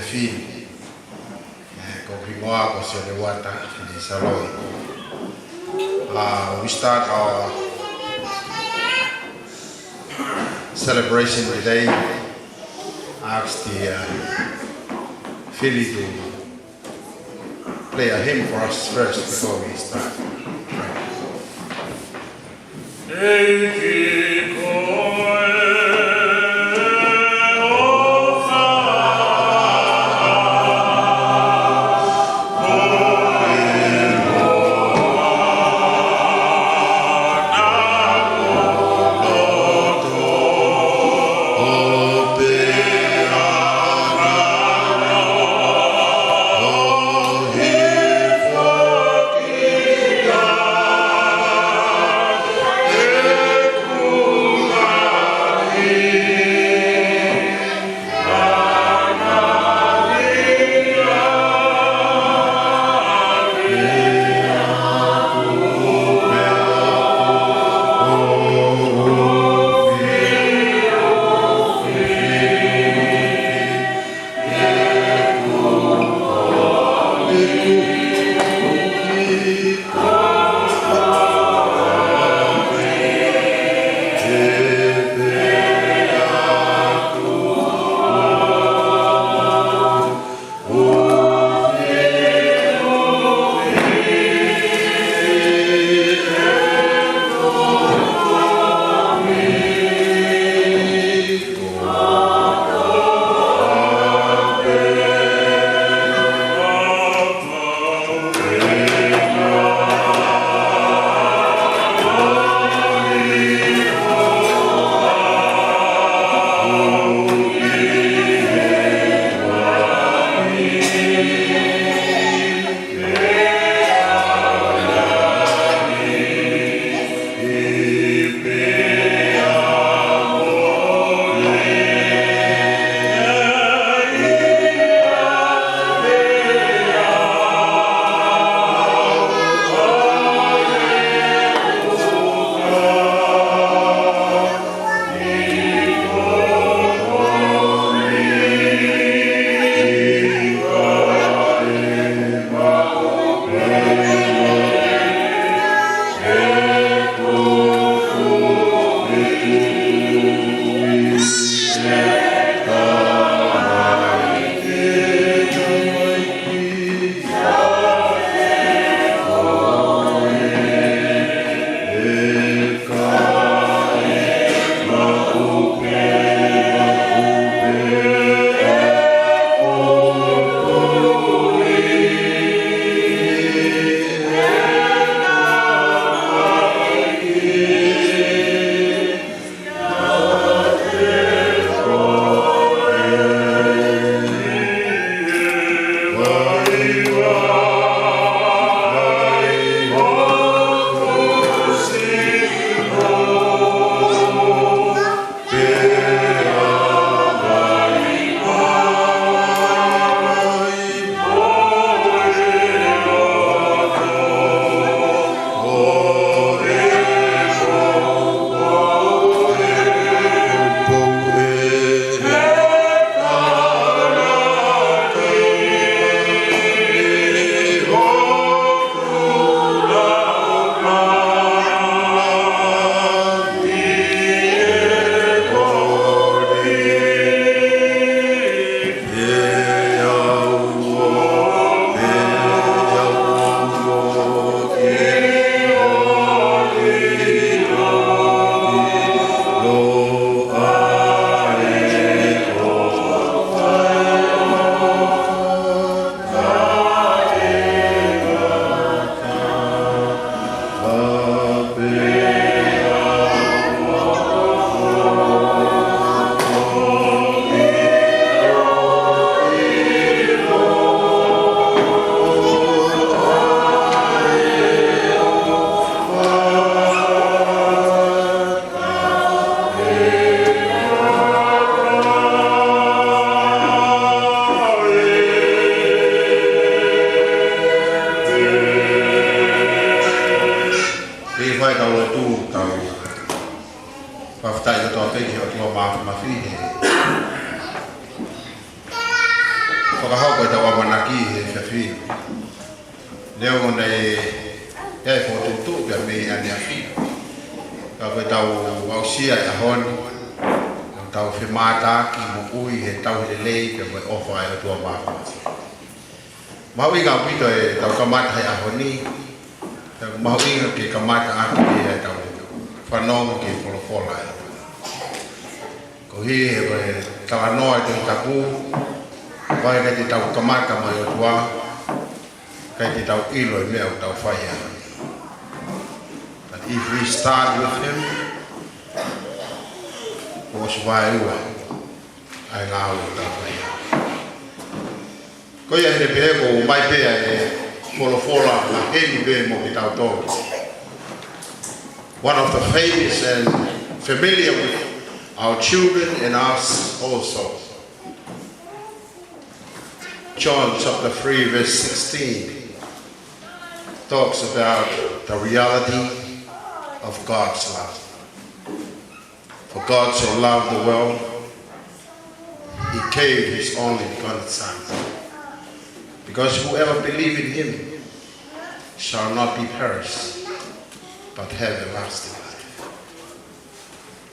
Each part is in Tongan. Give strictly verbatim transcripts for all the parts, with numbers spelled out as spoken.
Fili. Eh, ko hoku hingoa ko Sione Uata Fili Saloi. Uh, we start our celebration today. Ask the, uh, Fili to play a hymn for us first before we start. Ke fai kau lotu, kau fakafetaʻi kotoa pē ki he ʻOtua Māfimafi he Ka hoko ʻetau ʻamanaki he efiafi ni. Neongo naʻe ʻi ai e fokotuʻutuʻu pea mei ʻaneafi, ka ko ʻetau aʻusia e ʻaho ni, ʻetau femātaaki moʻui he tauhi lelei pea mo e ʻofa ʻa e ʻOtua Māfimafi. Mahuʻinga ʻaupito ʻetau kamata he ʻaho ni. Pea mahuʻinga ke kamata ʻaki ʻetau fanongo ki he folofola. Koeʻuhi he ko e talanoa ʻi he Tohi Tapu, ʻoku ʻikai ke tau kamata mo e ʻOtua, ʻikai ke tau ʻilo e meʻa ʻoku tau fai ai. But if we start with him, ʻosi vaeua ʻa e ngāue ʻoku tau fai ai. Ko ia, he pehē ʻoku ʻomai pē ʻa e folofola ʻa heni pē mo kitautolu. One of the famous and familiar with our children and us also. John chapter three, verse sixteen talks about the reality of God's love. For God so loved the world, he gave his only begotten Son, because whoever believe in him shall not be perished, but have everlasting life.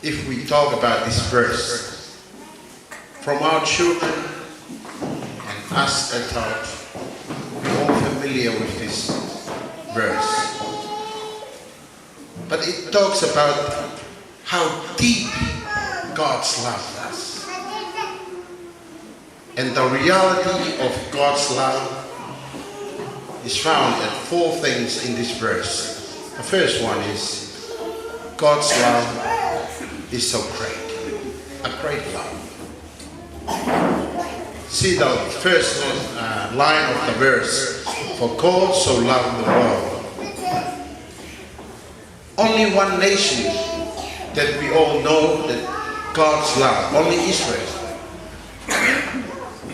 If we talk about this verse, from our children and us adults, we're all familiar with this verse. But it talks about how deep God's love is. And the reality of God's love is found at four things in this verse. The first one is, God's love is so great, a great love. See the first, uh, line of the verse, "For God so loved the world." Only one nation that we all know that God's love, only Israel,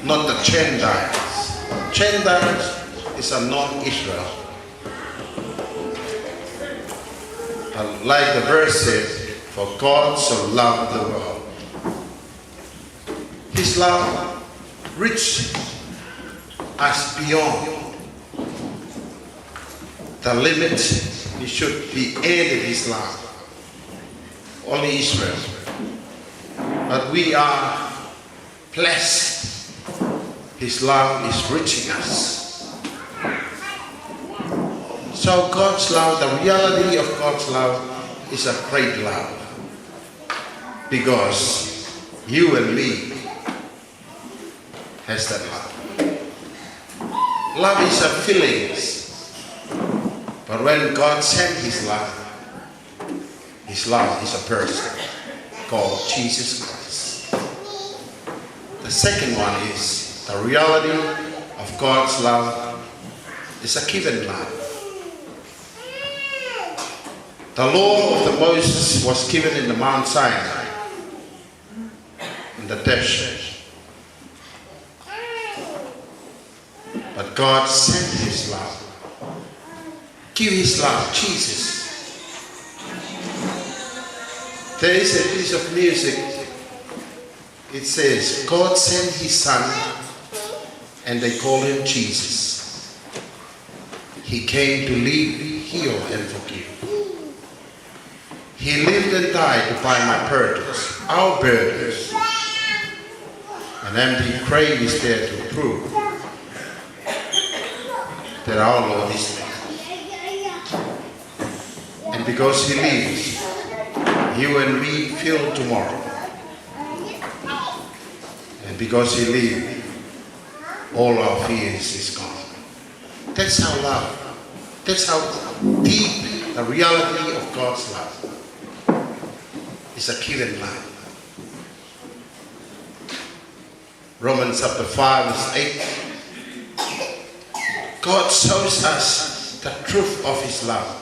not the Gentiles. Gentiles is a non-Israel. But like the verse says, "For God so loved the world." His love reached us beyond the limit. It should be ended, his love. Only Israel. But we are blessed. His love is reaching us. So God's love, the reality of God's love is a great love. Because you and me has that love. Love is a feelings. But when God sent his love, his love is a person called Jesus Christ. The second one is the reality of God's love is a given love. The law of the Moses was given in the Mount Sinai, in the desert. But God sent his love. Give his love, Jesus. There is a piece of music. It says, "God sent his son, and they call him Jesus. He came to live, heal, and forgive. He lived and died to buy my burdens, our burdens. An empty grave is there to prove that our Lord is living." And because he lives, you and me feel tomorrow. And because he lives, all our fears is gone. That's how love. That's how deep the reality of God's love. It's a given love. Romans chapter five, verse eight. God shows us the truth of his love.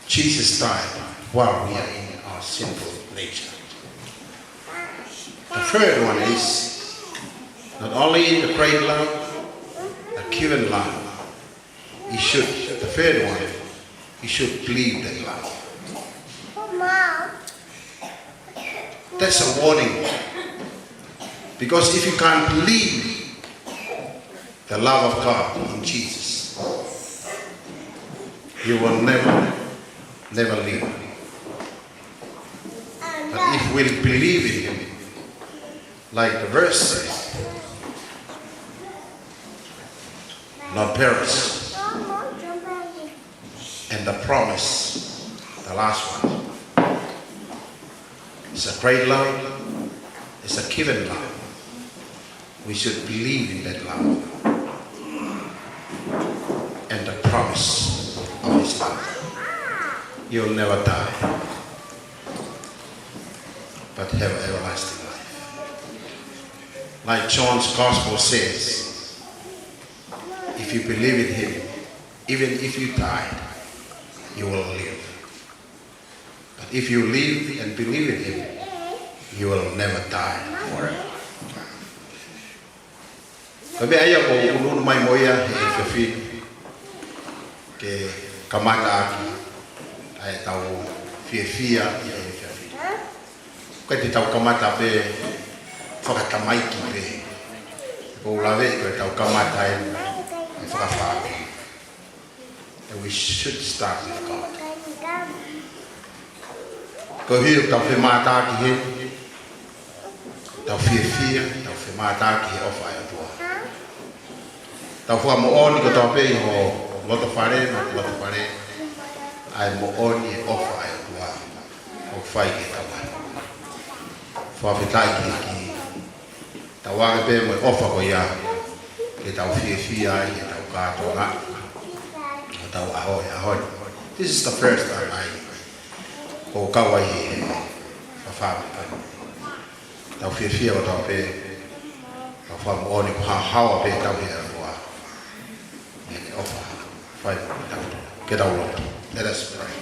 Jesus died while we are in our sinful nature. The third one is not only the great love, the given love. You should, the third one, you should believe that love. That's a warning. Because if you can't live the love of God in Jesus, you will never, never live. But if we believe in Him, like the verse says, not perish. And the promise, the last one, it's a great love, it's a given love. We should believe in that love and the promise of His love. You'll never die, but have everlasting life. Like John's Gospel says, if you believe in Him, even if you died, you will live. But if you live and believe in Him, you will never die forever. Ko e meʻa ia ʻoku ou ʻunuʻunu mai mo ia he efiafi ni, ke kamata ʻaki ʻa ʻetau fiefia he efiafi ni. ʻIkai te tau kamata pē fakatamaiki pē. ʻOku ou lave ko ʻetau kamata ʻi he fakafāmili. And we should start with God. Koeʻuhi ʻoku tau femātaaki heni, tau fiefia, tau femātaaki he ʻofa ʻa e ʻOtua. Tau fakamoʻoni kotoa pē ʻi ho loto fale mo e loto fale ʻa e moʻoni e ʻofa ʻa e ʻOtua ʻoku fai ki heʻetau ngaahi moʻui. Fakafetaʻi ki he ʻEiki. Tau ʻoange pē mo e ʻofa ko ia ke tau fiefia ai, ke tau kātoanga, ke tau ʻaho e ʻaho ni. This is the first time ʻoku ou kau ai he fāmili ko eni. Tau fiefia kotoa pē, tau fakamoʻoni ʻoku haohaoa pē ʻetau ʻi he ʻOtua. Ke ne ʻofa, fai mo kitautolu. Ke tau lotu. Let us pray.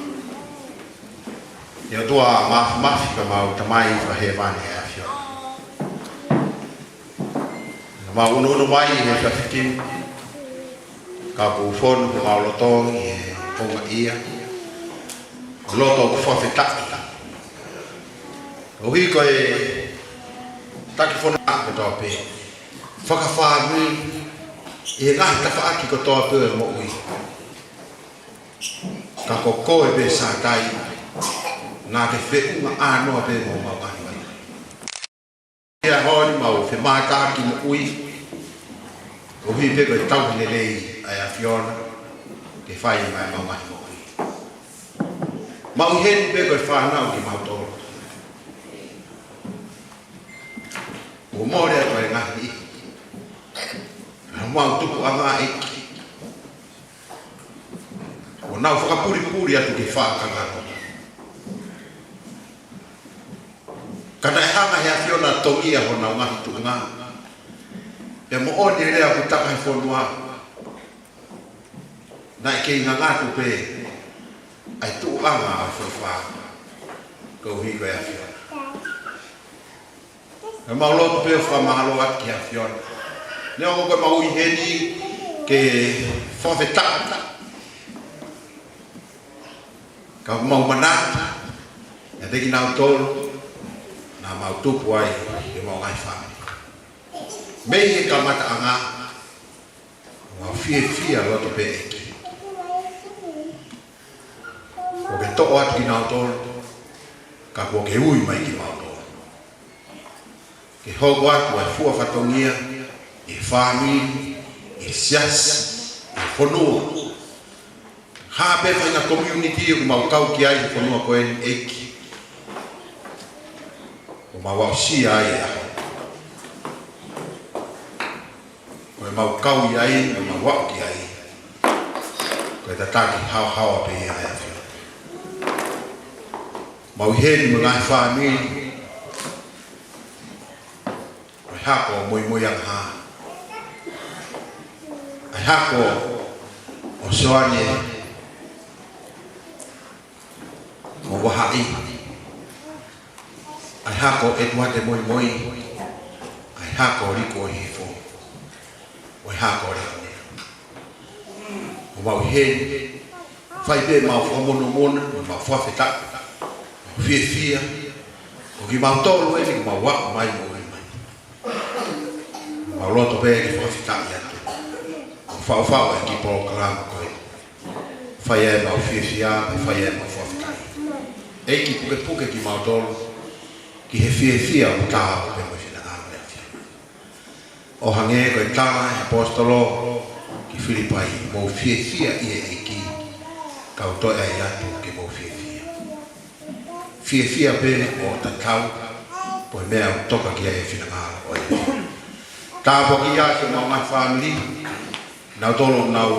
ʻE ʻOtua Māfimafi, ko ʻemau Tamai Fakahēvani ʻa e ʻAfiona. Naʻa mau ʻunuʻunu mai he efiafi ni, ka kuo fonu homau loto ʻi he houngaʻia. Loto ʻoku fakafetaʻi. Koeʻuhi ko e taki fononga kotoa pē. Fakafāmili, ʻi he ngaahi tafaʻaki kotoa pē ʻo e moʻui. Ka ko koe pē Sātai, naʻa ke feʻunga ʻānoa pē mo homau ngaahi moʻui. ʻI he ʻaho ni mau femātaaki moʻui, koeʻuhi pē ko e tauhi lelei ʻa e ʻAfiona, ke fai mai ʻemau ngaahi moʻui. Mau ʻi heni pē ko e fānau kimautolu. ʻOku mole atu ʻa e ngaahi ʻi. Naʻa mau tupuʻanga ʻEiki. ʻOku nau fakapulipuli atu ki he faʻa kangano. Ka naʻe hanga he ʻAfiona ʻo tongia honau ngaahi tuʻunga. Pea moʻoni e lea ʻoku taka he fonua. Naʻe kei ngangatu pē ʻa e tuʻunga ʻo e folofola. Koeʻuhi ko e ʻAfiona. Naʻa mau lotu pē ʻo fakamālō atu ki he ʻAfiona. Neongo ko ʻemau ʻi heni ke fakafetaʻi, ka ʻoku mau manatu ʻiate kinautolu naʻa mau tupu ai ʻi heʻemau ngaahi fāmili. Mei he kamataʻanga, mau fiefia loto pē ʻEiki. Kuo ke toʻo atu kinautolu, ka kuo ke ui mai kimautolu. Ke hoko atu ʻa e fua fatongia, ʻi he fāmili, ʻi he siasi, ʻi he fonua. Ha pē faʻahinga community ʻoku mau kau ki ai he fonua ko eni ʻEiki. ʻOku mau aʻusia ai ʻa e ʻaho. Ko ʻemau kau ʻi ai, ko ʻemau aʻu ki ai. Ko e tataki haohaoa pē ia ʻa e ʻAfiona. Mau ʻi heni mo e ngaahi fāmili. Ko e hako ʻo Moimoiangahā. ʻA e hako ʻo Soane mo Vahaʻi. ʻA e hako ʻo ʻEtuate Moimoi. ʻA e hako ʻo Liku ʻo Hihifo. Mo e hako ʻo Leone. ʻOku mau ʻi heni, fai pē ʻemau fakamonumonu, ʻemau fakafetaʻi, ʻemau fiefia, ko kimautolu eni ʻoku mau aʻu mai mo ui mai. Mau loto pē ke fakafetaʻi atu. Mau faʻufaʻu e kiʻi polokalama ko ē. Fai ai ʻemau fiefia, mo fai ai ʻemau fakafetaʻi. ʻEiki, pukepuke kimautolu ki he fiefia ʻoku taau pē mo e finangalo ʻo e ʻAfiona. ʻO hangē ko e tala ʻa e ʻaposetolo ki Filipai, mou fiefia ʻi he ʻEiki, kau toe ʻai atu ke mou fiefia. Fiefia pē ʻo tatau, ko e meʻa ʻoku toka ki ai e finangalo ʻo e ʻAfiona. Tāpuakiʻi ʻa e ngaahi fāmili, nautolu ʻoku nau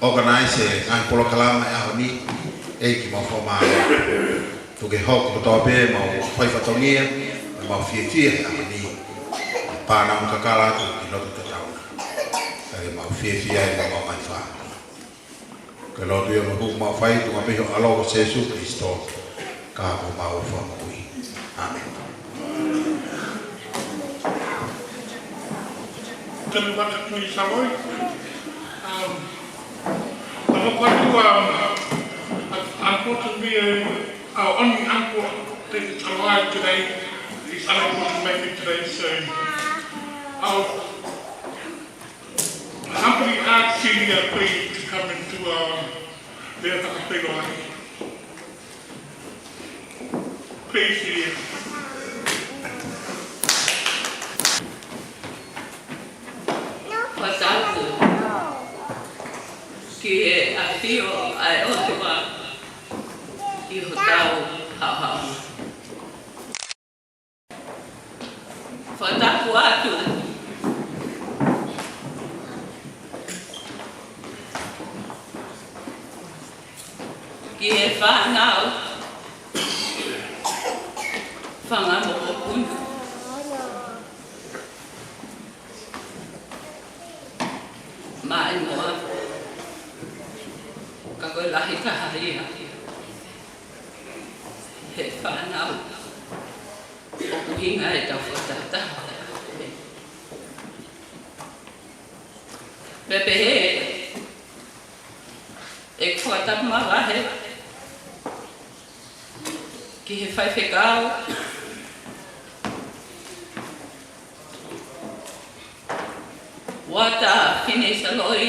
organize e ngaahi polokalama he ʻaho ni, ʻEiki, mau fakamālō. Tuku ke hoko kotoa pē ʻemau fai fatongia, ʻemau fiefia he ʻaho ni. Pea naʻa mau kakala atu ki loto tatau na. Kae mau fiefia ʻi heʻemau ngaahi fāmili. Ko e lotu ia mo e hū ʻoku mau fai, tuʻunga pē ʻi ho ʻAlo ko Sīsū Kalaisi, ka ko homau Fakamoʻui. ʻĀmeni. Tell me what happened to Saloi. Um, I look like you, um, unfortunately, uh, our only uncle that is alive today is unable to make it today, so I'll humbly ask Celia, please, to come into, um, the Please, Celia. Fakatapu ki he ʻafio ʻa e ʻOtua ʻi hotau haʻohaʻo. Fakatapu atu ki he fānau fanga mokopuna maʻimoa, ka ko e lahi taha ia he fānau ʻoku ʻuhinga ʻetau fakatahataha. Pea pehē ʻeku fakatapu mavahe ki he faifekau, Uata Fineʻi Saloi,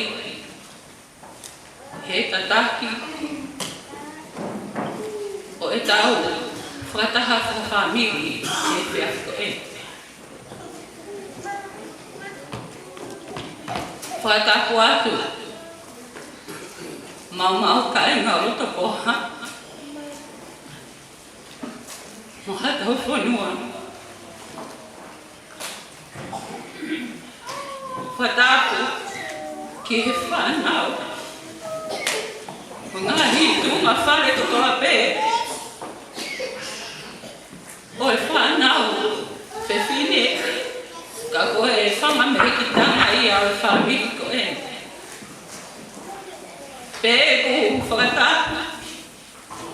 he tataki ʻo ʻetau fakataha fakafāmili he efiafi ko eni. Fakatapu atu maumau kāinga ʻo Lotopoha mo hotau fonua. Fakatapu ki he fānau ʻo e ngaahi tuʻunga fale kotoa pē ʻo e fānau fefine, ka ko e fanga mehekitanga ia ʻo e fāmili ko eni. Pea ʻoku fakatapu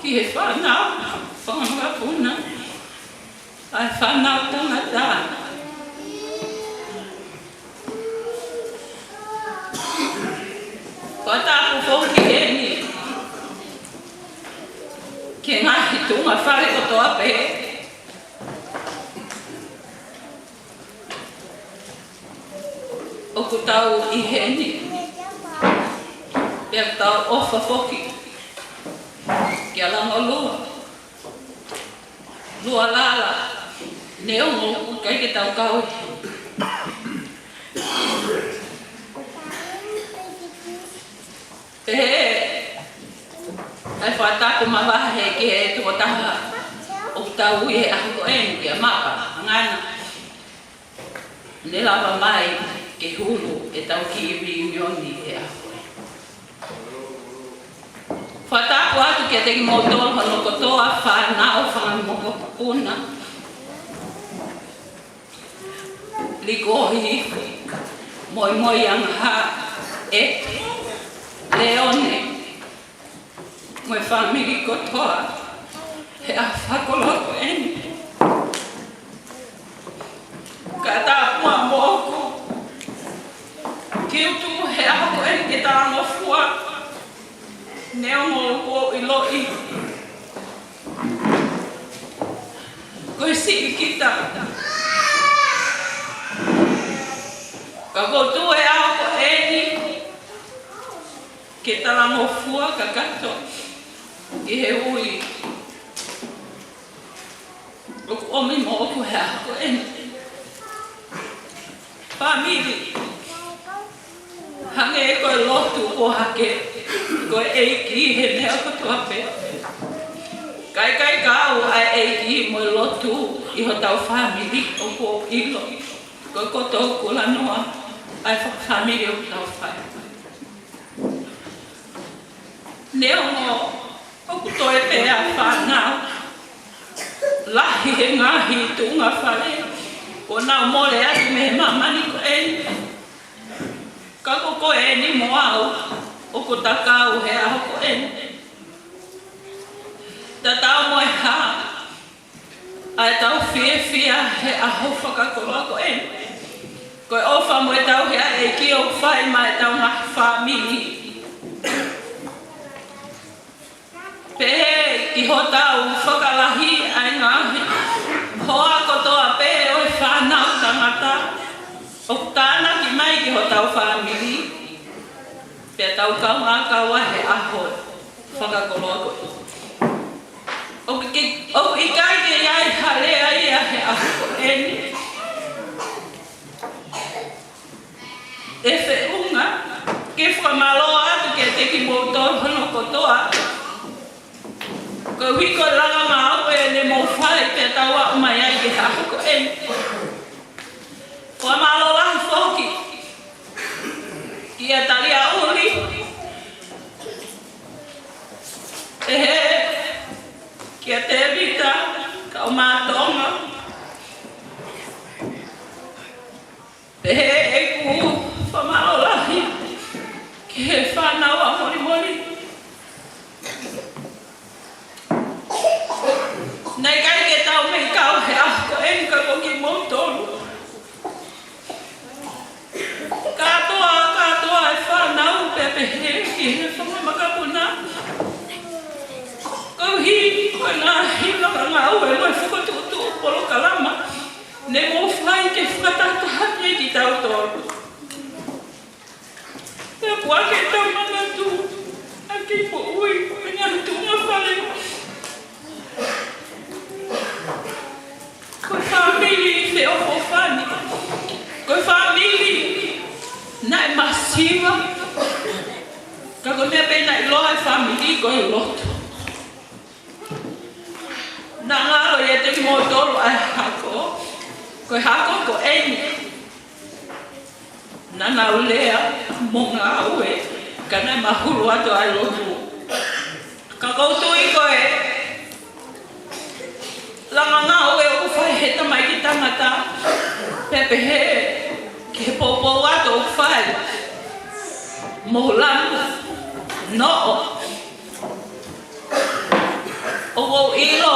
ki he fānau fanga mokopuna, ʻa e fānau tangata. Fakatapu foki heni ki he ngaahi tuʻunga fale kotoa pē ʻoku tau ʻi heni. Pea tau ʻofa foki kia Langolua, Lualala, neongo ʻoku ʻikai ke tau kau. Pehē ʻa e fakatapu mavahe ki he tokotaha ʻoku tau ui he ʻaho ko eni, kia Mapa Hangana. Ne lava mai ke hulu ʻetau kiʻi reunion he ʻaho ko eni. Fakatapu atu kiate kimoutolu hono kotoa fānau fanga mokopuna. Likohi, Moimoi, Angahā, ʻEtu, Leone, mo e fāmili kotoa he ʻaho fakakoloa ko eni. Ka tāpua moʻoku ke u tuʻu he ʻaho ko eni ke talangofua, neongo ʻoku ou ʻiloʻi ko e siʻi kita. Ka ʻoku ou tui ʻe ʻaho ko eni ke talangofua kakato ki he ui ʻoku ʻomi moʻoku he ʻaho ko eni. Fāmili, hangē ko e lotu ʻoku hake, ko e ʻEiki he meʻa kotoa pē. Ka ʻikai ke ʻalu ʻa e ʻEiki mo e lotu ʻi hotau fāmili, ʻoku ou ʻilo ko e koto kulanoa ʻa e fakafāmili ʻoku tau fai. Neongo ʻoku toe pē ʻa e fānau lahi he ngaahi tuʻunga fale kuo nau mole atu mei he māmani ko eni, ka ko koe eni mo au ʻoku ta kau he ʻaho ko eni. Tatau mo e hā ʻa ʻetau fiefia he ʻaho fakakoloa ko eni, ko e ʻofa mo e tauhi ʻa e ʻEiki ʻoku fai maʻa ʻetau ngaahi fāmili. Pehē ki hotau fakalahi ʻa e ngaahi hoa kotoa pē ʻo e fānau tangata ʻoku tānaki mai ki hotau fāmili, pea tau kaungā kau ai he ʻaho fakakoloa ko eni. ʻOku ke-, ʻoku ʻikai ke ʻi ai ha lea ia he ʻaho ko eni ʻe feʻunga ke fakamālō atu kiate kimoutolu hono kotoa koeʻuhi ko e langa ngāue ne mou fai pea tau aʻu mai ai ki he ʻaho ko eni. Fakamālō lahi foki kia Talia Uli, pehē kia Tēvita Kaumatonga, pehē ʻeku fakamālō lahi ki he fānau ʻa Molimoli. Naʻe ʻikai ke tau mei kau he ʻaho ko eni ka ko kimoutolu kātoa, kātoa e fānau pea pehē ki he fanga makapuna. Koeʻuhi ko e ngaahi langa ngāue mo e fokotuʻutuʻu polokalama ne mou fai ke fakatahataha ai kitautolu. Pea ʻoku ʻikai ke tau manatu ʻa e kei moʻui ʻi he ngaahi tuʻunga fale. Ko e fāmili feʻofoʻofani. Ko e fāmili naʻe masiva. Ka ko e meʻa pē naʻe ʻiloa e fāmili ko e lotu. Naʻa ngalo ʻiate kimoutolu ʻa e hako, ko e hako ko eni. Naʻa nau lea mo ngāue, ka naʻe mahulu atu ʻa e lotu. Ka ʻoku ou tui ko e langa ngāue ʻoku fai he tamaiki tangata, pea pehē ki he poupou atu ʻoku fai mo Lanu Noʻo. ʻOku ou ʻilo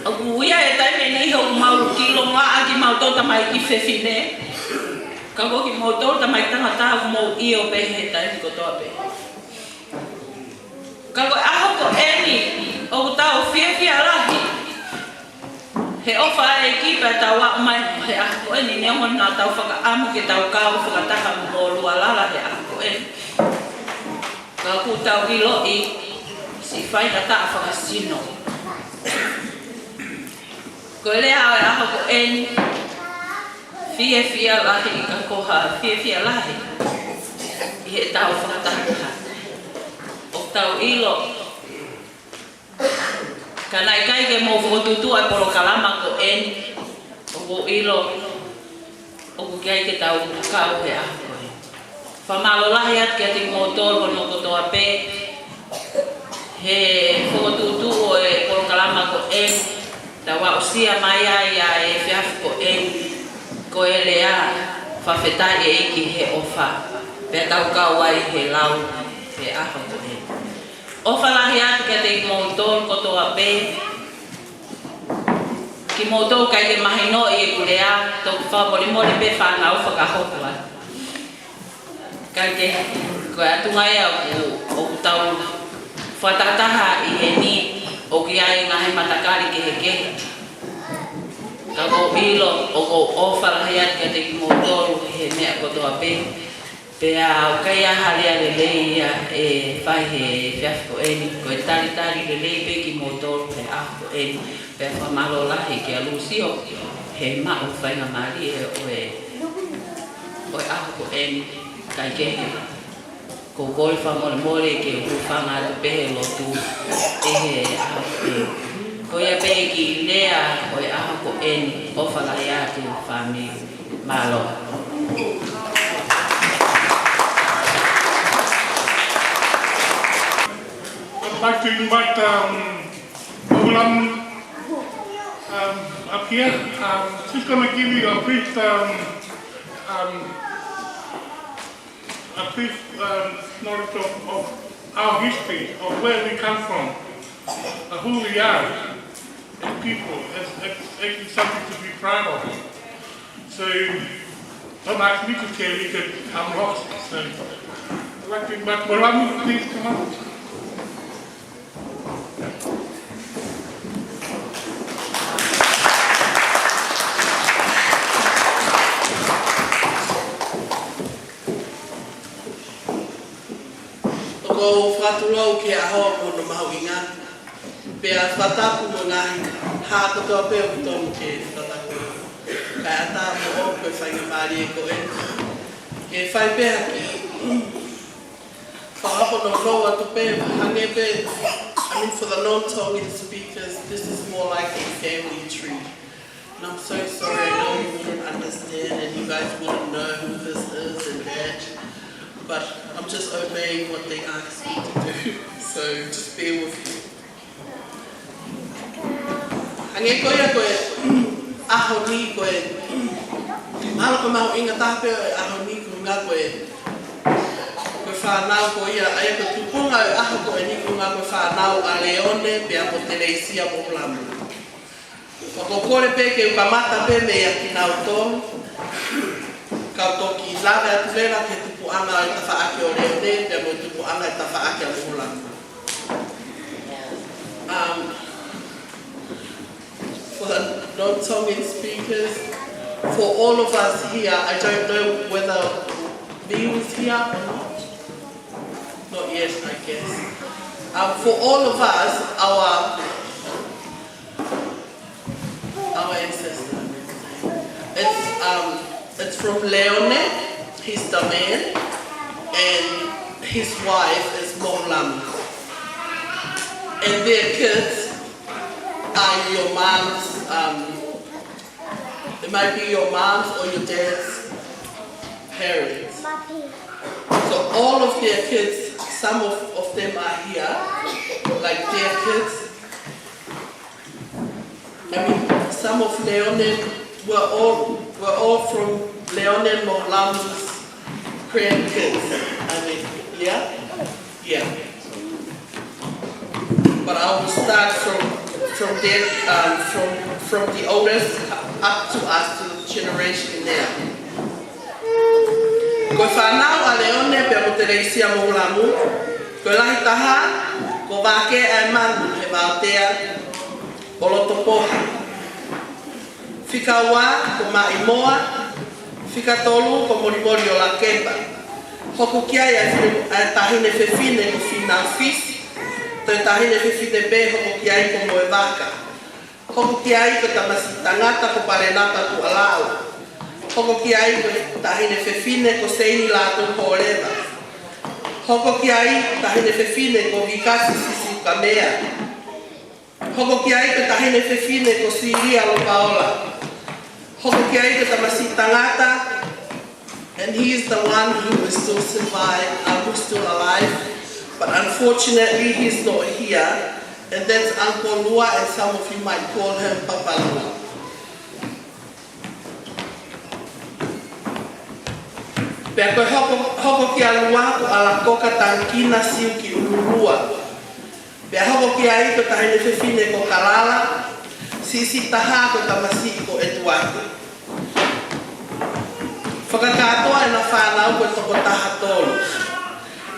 ʻoku ʻi ai e taimi ʻe niʻihi ʻoku mau kiʻi longoaʻa kimautolu tamaiki fefine, ka ko kimoutolu tamaiki tangata ʻoku mou ʻio pē he taimi kotoa pē. Ka ko e ʻaho ko eni ʻoku tau fiefia lahi he ʻofa ʻa e ʻEiki pea tau aʻu mai he ʻaho ko eni, neongo naʻa tau fakaʻamu ke tau kau fakataha mo Lualala he ʻaho ko eni. Ka ʻoku tau ʻiloʻi siʻi faingataʻa fakasino. Ko e lea ʻo e ʻaho ko eni, fiefia lahi, ka ko ha fiefia lahi ʻi heʻetau fakatahataha. ʻOku tau ʻilo, ka naʻe ʻikai ke mou fokotuʻutuʻu ʻa e polokalama ko eni, ʻoku ou ʻilo ʻoku ʻikai ke tau kau he ʻaho ko eni. Fakamālō lahi atu kiate kimoutolu hono kotoa pē he fokotuʻutuʻu ʻo e polokalama ko eni, tau aʻusia mai ai ʻa e efiafi ko eni, ko e lea fakafetaʻi ʻEiki he ʻofa, pea tau kau ai he lau he ʻaho ko eni. ʻOfa lahi atu kiate kimoutolu kotoa pē, kimoutolu ʻikai ke mahinoʻi ʻeku lea, toki fakamolemole pē fānau fakahoko atu. ʻIkai ke, ko e ʻatunga ia ʻoku, ʻoku tau fakatahataha ʻi heni, ʻoku ʻi ai ngaahi matakali kehekehe. Ka ʻoku ou ʻIlo ʻoku ou ʻofa lahi atu kiate kimoutolu he meʻa kotoa pē. Pea ʻoku ʻikai ha lea lelei ia ʻe fai he efiafi ko eni, ko e talitali lelei pē kimoutolu he ʻaho ko eni. Pea fakamālō lahi kia Lūsio he maʻu faingamālie ʻo e, ʻo e ʻaho ko eni, kaikehe. Ko e kole fakamolemole ke u hūfanga atu pē he lotu ʻi he ʻaho ko eni. Ko ia pē kiʻi lea ʻo e ʻaho ko eni, ʻofa lahi atu fāmili. Mālō. I'd like to invite, um, Mohulam, um, up here. Um, she's gonna give you a brief, um, um, a brief, um, knowledge of, of our history, of where we come from, uh, who we are as people. It's, it's, it's something to be proud of. So, don't ask me to tell you that I'm lost. So, I'd like to invite Mohulam, please come up. ʻOku ou fakatulou ki he ʻaho mo hono mahuʻinga. Pea fakatapu mo e ngaahi hā kotoa pē ʻoku totonu ke fakatapu. Kae ʻatā moʻoku e faingamālie ko eni ke fai pē ha kiʻi fakahoko nounou atu pē, hangē pē, I mean, for the non-Tongan speakers, this is more like a family tree. And I'm so sorry, I know you wouldn't understand and you guys wouldn't know who this is and that, but I'm just obeying what they asked me to do. So just bear with me. Hangē ko ia ko e ʻaho ni ko e, mahalo ko e mahuʻinga taha pē ʻo e ʻaho ni ko e ʻuhinga ko e, ko e fānau ko ia, ʻa ia ko e tupuʻanga ʻo e ʻaho ko eni ko e ʻuhinga ko e fānau ʻa Leone pea mo Teleisia Mohulamu. ʻOku ou kole pē ke u kamata pē meia kinautolu, kau toki lave atu leva ki he tupuʻanga ʻo e tafaʻaki ʻo Leone pea mo e tupuʻanga ʻo e tafaʻaki ʻa Mohulamu. Um, for the non-Tongan speakers, for all of us here, I don't know whether Lee was here or not. Not yet, I guess. Um, for all of us, our, our ancestor, it's, um, it's from Leone, he's the man, and his wife is Mohulamu. And their kids are your mom's, um, it might be your mom's or your dad's parents. So all of their kids, some of, of them are here, like their kids. I mean, some of Leone, we're all, we're all from Leone Mohulamu's grandkids. I mean, yeah? Yeah. But I will start from, from there, um, from, from the oldest up to us, to the generation now. Ko e fānau ʻa Leone pea mo Teleisia Mohulamu, ko e lahi taha, ko Vakeaʻaemanu he Vaotea ʻo Lotopoha. Fika ua, ko Maʻimoa. Fika tolu, ko Molimoli ʻo Lakepa. Hoko ki ai ʻa e fine-, ʻa e taʻahine fefine ko Fina Fisi. Toe taʻahine fefine pē hoko ki ai ko Moevaka. Hoko ki ai ko e tamasiʻi tangata ko Palenapa Tuʻalau. Hoko ki ai ko e taʻahine fefine ko Seini Lātū Hōleva. Hoko ki ai taʻahine fefine ko Vikasi Sisiukamea. Hoko ki ai ko e taʻahine fefine ko Silia Lopaola. Hoko ki ai ko e tamasiʻi tangata, and he is the one who is still survive, uh, who's still alive, but unfortunately he's not here, and that's Uncle Lua, and some of you might call him Papa Lua. Pea ko e hoko, hoko kia Lua ko ʻAlakoka Tangikina Siuki ʻUlulua. Pea hoko ki ai ko e taʻahine fefine ko Kalala, siʻisiʻi taha ko e tamasiʻi ko ʻEtuate. Fakakātoa ʻena fānau ko e toko taha tolu.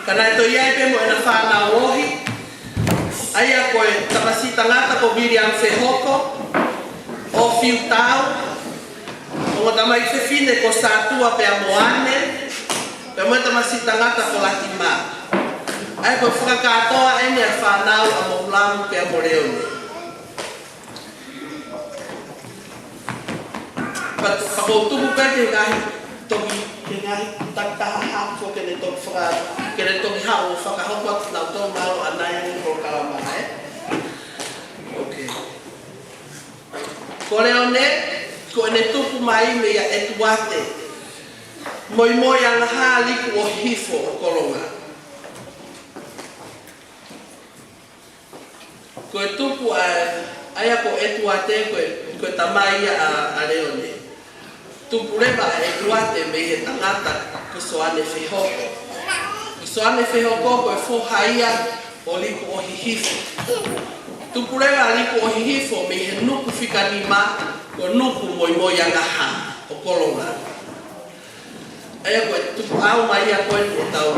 Ka naʻe toe ʻi ai pē mo ʻena fānau ohi, ʻa ia ko e tamasiʻi tangata ko Viliami Fehoko, ʻo Fiutau, Ongo tamai fefine ko Sātua pea mo ʻAne, pea mo e tamasiʻi tangata ko Latimā. ʻA ia ko e fakakātoa eni ʻa e fānau ʻa Moulamu pea mo Leone. Pea, pea ʻoku ou tuku pē ke ngaahi toki, ke ngaahi takitaha hafo ke ne toki faka-, ke ne toki haʻu ʻo fakahoko atu naʻa tau mālō ʻanai ange ko kalama, ē? Ok. Ko Leone, ko ʻene tupu mai meia ʻEtuate Moimoiangahā Likuʻohihifo ʻo Kolonga. Ko e tupu ʻa, ʻa ia ko ʻEtuate ko e, ko e tamai ia ʻa, ʻa Leone. Tupu leva ʻa ʻEtuate mei he tangata ko Soane Fehoko. Ko Soane Fehoko ko e foha ia ʻo Likuʻohihifo. Tupu leva ʻa Likuʻohihifo mei he nuku fika nima ko Nukumoimoiangahā ʻo Kolonga. ʻA ia ko e tupuʻau mai ia ko eni ʻo tau.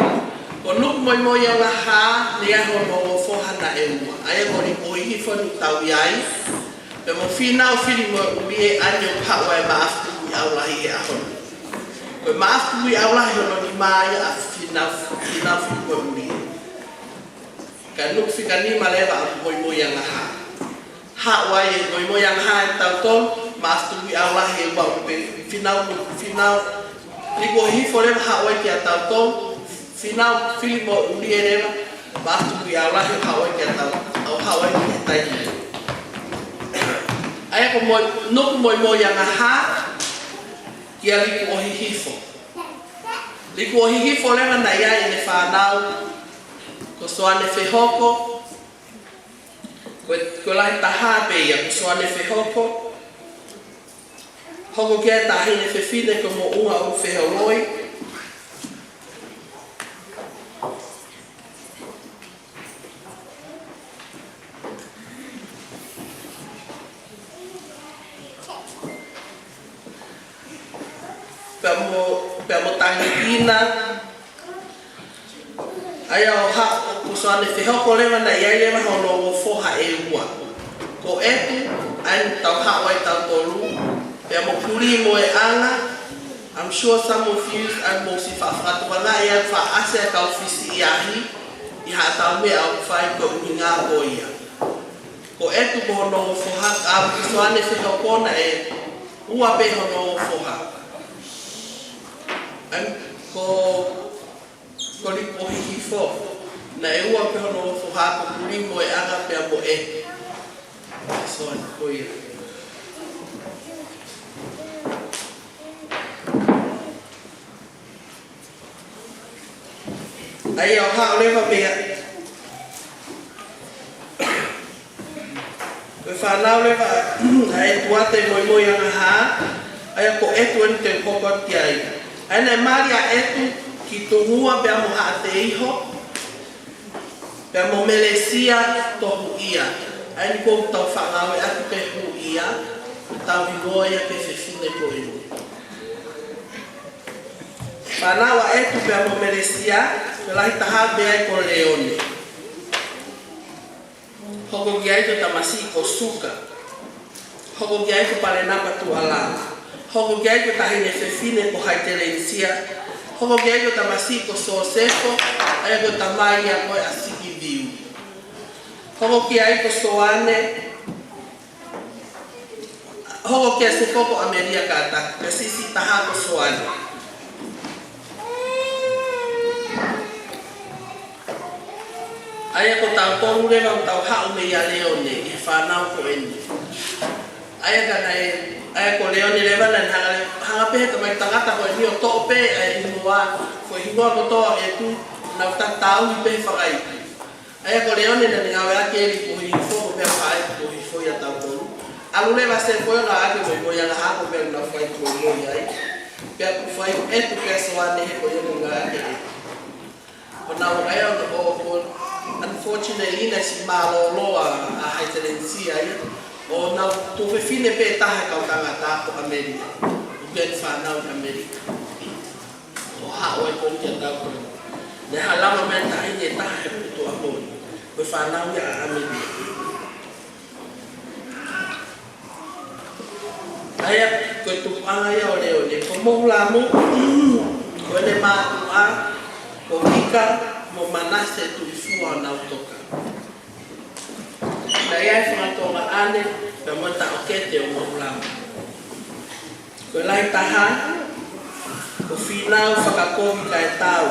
Ko Nukumoimoiangahā, naʻe ʻi ai hono ongo foha naʻe ua. ʻA ia ko Likuʻohihifo eni ʻoku tau ʻi ai. Pea mo Fīnau Filimoeʻulie, ʻa ia ʻoku haʻu ai e Maʻafu Tukuʻiʻaulahi he ʻaho ni. Ko e Maʻafu Tukuʻiʻaulahi hono nima ia ʻa Fīnau, Fīnau Filimoeʻulie. Ka nuku fika nima leva ʻa Moimoiangahā. Haʻu ai e Moimoiangahā ʻia tautolu, Maʻafu Tukuʻiʻaulahi ʻe ua pē, Fīnau, Fīnau Likuʻohihifo leva haʻu ai kia tautolu, Fīnau Filimoeʻulie leva, Maʻafu Tukuʻiʻaulahi haʻu ai kia tau, ʻo haʻu ai ki he taimi. ʻA ia ko Moi-, Nukumoimoiangahā kia Likuʻohihifo. Likuʻohihifo leva naʻe ʻi ai ʻene fānau, ko Soane Fehoko, ko, ko e lahi taha pē ia ko Soane Fehoko. Hoko ki ai e taʻahine fefine ko Moʻungaʻulufeholoi. Pea mo, pea mo Tangiʻina. ʻA ia ʻo haʻu, ko Soane Fehoko leva naʻe ʻi ai leva hono ongo foha ʻe ua. Ko ʻEtu, ʻa ia ʻoku tau haʻu ai tautolu, pea mo Kulimoeʻanga, I'm sure some of you, ʻa ia mou siʻi faʻa fakatokangaʻi ʻa e faʻa ʻasi ʻa e kau fisi ʻi ʻapi, ʻi haʻatau meʻa ʻoku fai ko e ʻuhinga ko ia. Ko ʻEtu ko hono ongo foha, ʻa ia ko Soane Fehoko naʻe ua pē hono ongo foha. ʻA ia ko Ko Likuʻohihifo, naʻe ua pē hono ongo foha ko Kulimoeʻanga pea mo ʻEtu. Soane ko ia. ʻA ia ʻo haʻu leva meia Ko e fānau leva ʻa ʻEtuate Moimoiangahā, ʻa ia ko ʻEtu eni te u hoko atu ki ai. ʻA ia naʻe mali ʻa ʻEtu ki Tungua pea mo Haʻateiho, pea mo Melesia Tohuʻia. ʻA ia eni ʻoku tau faʻa ngāueʻaki pē Huʻia, tau hingoa ia ki he fefine ko eni. Fānau ʻa ʻEtu pea mo Melesia, ko e lahi taha pē ai ko Leone. Hoko ki ai ko e tamasiʻi ko Suka. Hoko ki ai ko Palenapa Tuʻalā. Hoko ki ai ko e taʻahine fefine ko Haitelenisia. Hoko ki ai ko e tamasiʻi ko Sosefo, ʻa ia ko e tamai ia ko ē ʻa Sikiviu. Hoko ki ai ko Soane. Hoko kia Sefo ko ʻAmelia Kata, pea siʻisiʻi taha ko Soane. ʻA ia ko tautolu leva ʻoku tau haʻu meia Leone ʻi he fānau ko eni. ʻA ia ka naʻe, ʻa ia ko Leone leva naʻe hanga, hanga pē he tamai tangata ko eni ʻo toʻo pē ʻa e hingoa, ko e hingoa kotoa ʻo ʻEtu, nau tatau pē he fakaiku. ʻA ia ko Leone naʻa ne ngāueʻaki ʻe Likuʻohihifo ko e meʻa fai Likuʻohihifo ʻia tautolu. ʻAlu leva Sefo ʻo ngāueʻaki Moimoiangahā ko e meʻa naʻa ne fai Moimoi ai. Pea fai ʻEtu pea Soane he ko ia naʻa ne ngāueʻaki ʻe ʻEtu. ʻO nau ʻai ʻo, ʻo, ʻo, unfortunately naʻe siʻi mālōlō ʻa, ʻa Haitelenisia ia. ʻO nau tuofefine pē taha he kau tangata ko ʻAmelika. ʻO pea ne fānau ʻi ʻAmelika. ʻO haʻu ai ko eni kia tautolu. Naʻe hala mai e taʻahine ʻe taha he putu ʻa Holi. Ko e fānau ia ʻa ʻAmelika. Ia, ko e tupuʻanga ia ʻo Leone, ko Moʻulamu, ko ʻene mātuʻa, ko Vika mo Manase Tuʻifua ʻo Nautoka. Naʻe ʻi ai e fanga tuongaʻane, pea mo e taʻokete ʻo Moʻulamu. Ko e lahi taha, ko Fīnau Fakakovi Kaetau.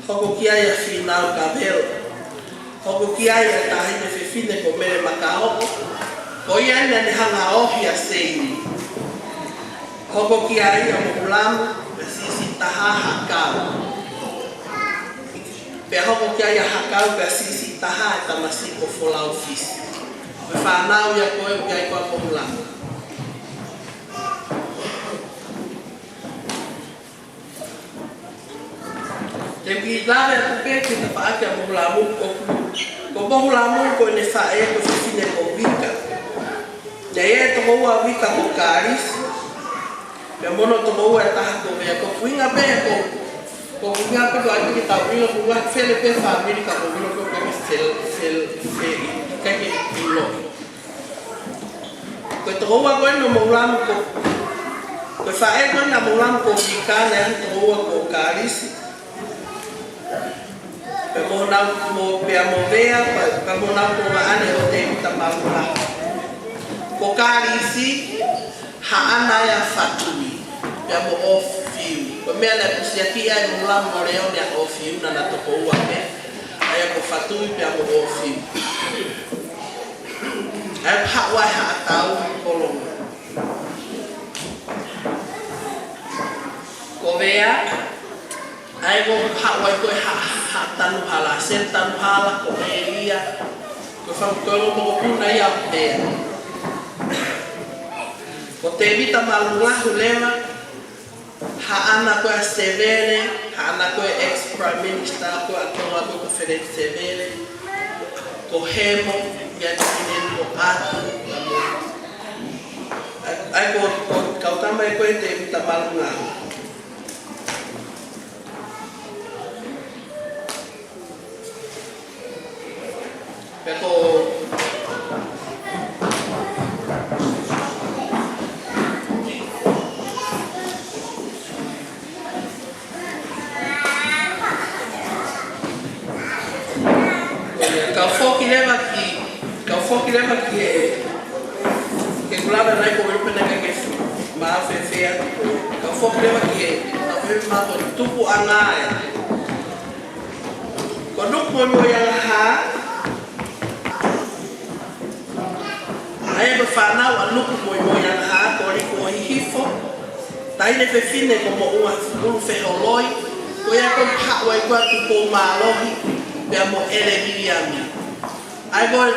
Hoko ki ai ʻa Fīnau Kavelo. Hoko ki ai ʻa e taʻahine fefine ko Mele Makaoʻo. Ko ia naʻa ne hanga ʻo ohi ʻa Seini. Hoko ki ai ʻa Moʻulamu, pea siʻisiʻi taha ʻa Hakau. Pea hoko ki ai ʻa Hakau, pea siʻisiʻi taha ʻa e tamasiʻi ko Folau Fisi. Ko e fānau ia ko ē ʻoku ʻi ai ko ē ʻa Moʻulamu. Te u kiʻi lave atu pē ki he tafaʻaki ʻa Moʻulamu ko, ko Moʻulamu ko ʻene faʻē ko e fefine ko Vika. Naʻe ʻi ai e tokoua ʻo Vika ko Kalisi. Pea mo hono tokoua ʻe taha ko Vea, ko e ʻuhinga pē ko, ko e ʻuhinga pē ko ʻai pē ke tau ʻilo ko e ʻuhinga fele pē fāmili ka ko e ʻuhinga ko e pē fele, fele, fele, ʻikai ke ʻilo. Ko e tokoua ko ena ʻo Moʻulamu ko, ko e faʻē ko ena ʻo Moʻulamu ko Vika naʻe ʻi ai hono tokoua ko Kalisi. Pea mo honau, mo, pea mo Vea, pea, pea mo honau tuongaʻane ʻo Tēvita Malunga. Ko Kalisi, haʻana ia ʻa Fatui, pea mo ʻOfiu. Ko e meʻa naʻe pusiaki ai ʻe Moʻulamu mo Leone ʻa ʻOfiu naʻa na tokoua pē. ʻA ia ko Fatui pea mo ʻOfiu. ʻA ia ko e haʻu ai e haʻa tau ʻi Kolonga. Ko Vea, ʻa ia ko e haʻu ai ko ē ha, ha Tanuhala, Selu Tanuhala, ko ʻElia, ko e fanga tolo mokopuna ia ʻo Vea. Ko Tēvita Malunga Hulema, haʻana ko ē ʻa Sevele, haʻana ko ē ex-Prime Minister ko ē ʻa Tonga ko ē ko Feleti Sevele, ko Hemo, ia ko Hemo atu, ʻa ia ko, ko e kau tama ia ko ē ʻo Tēvita Malunga. Pea ko, kau foki leva ki, kau foki leva ki he, ke kulava nai ko Europe na ke ke maʻu fēfē atu. Kau foki leva ki he, kau foki leva ki he tupuʻanga ē. Ko Nuku mo Moeangahā, ʻa ia ko e fānau ʻa Nuku mo Moeangahā, ko Likuohihifo, taʻahine fefine ko Moʻunga ʻUlufeholoi, ko ia ko ē ʻoku haʻu ai ko ē ʻa Tupou Mālohi, pea mo ʻEle Viliami. ʻA ia ko e,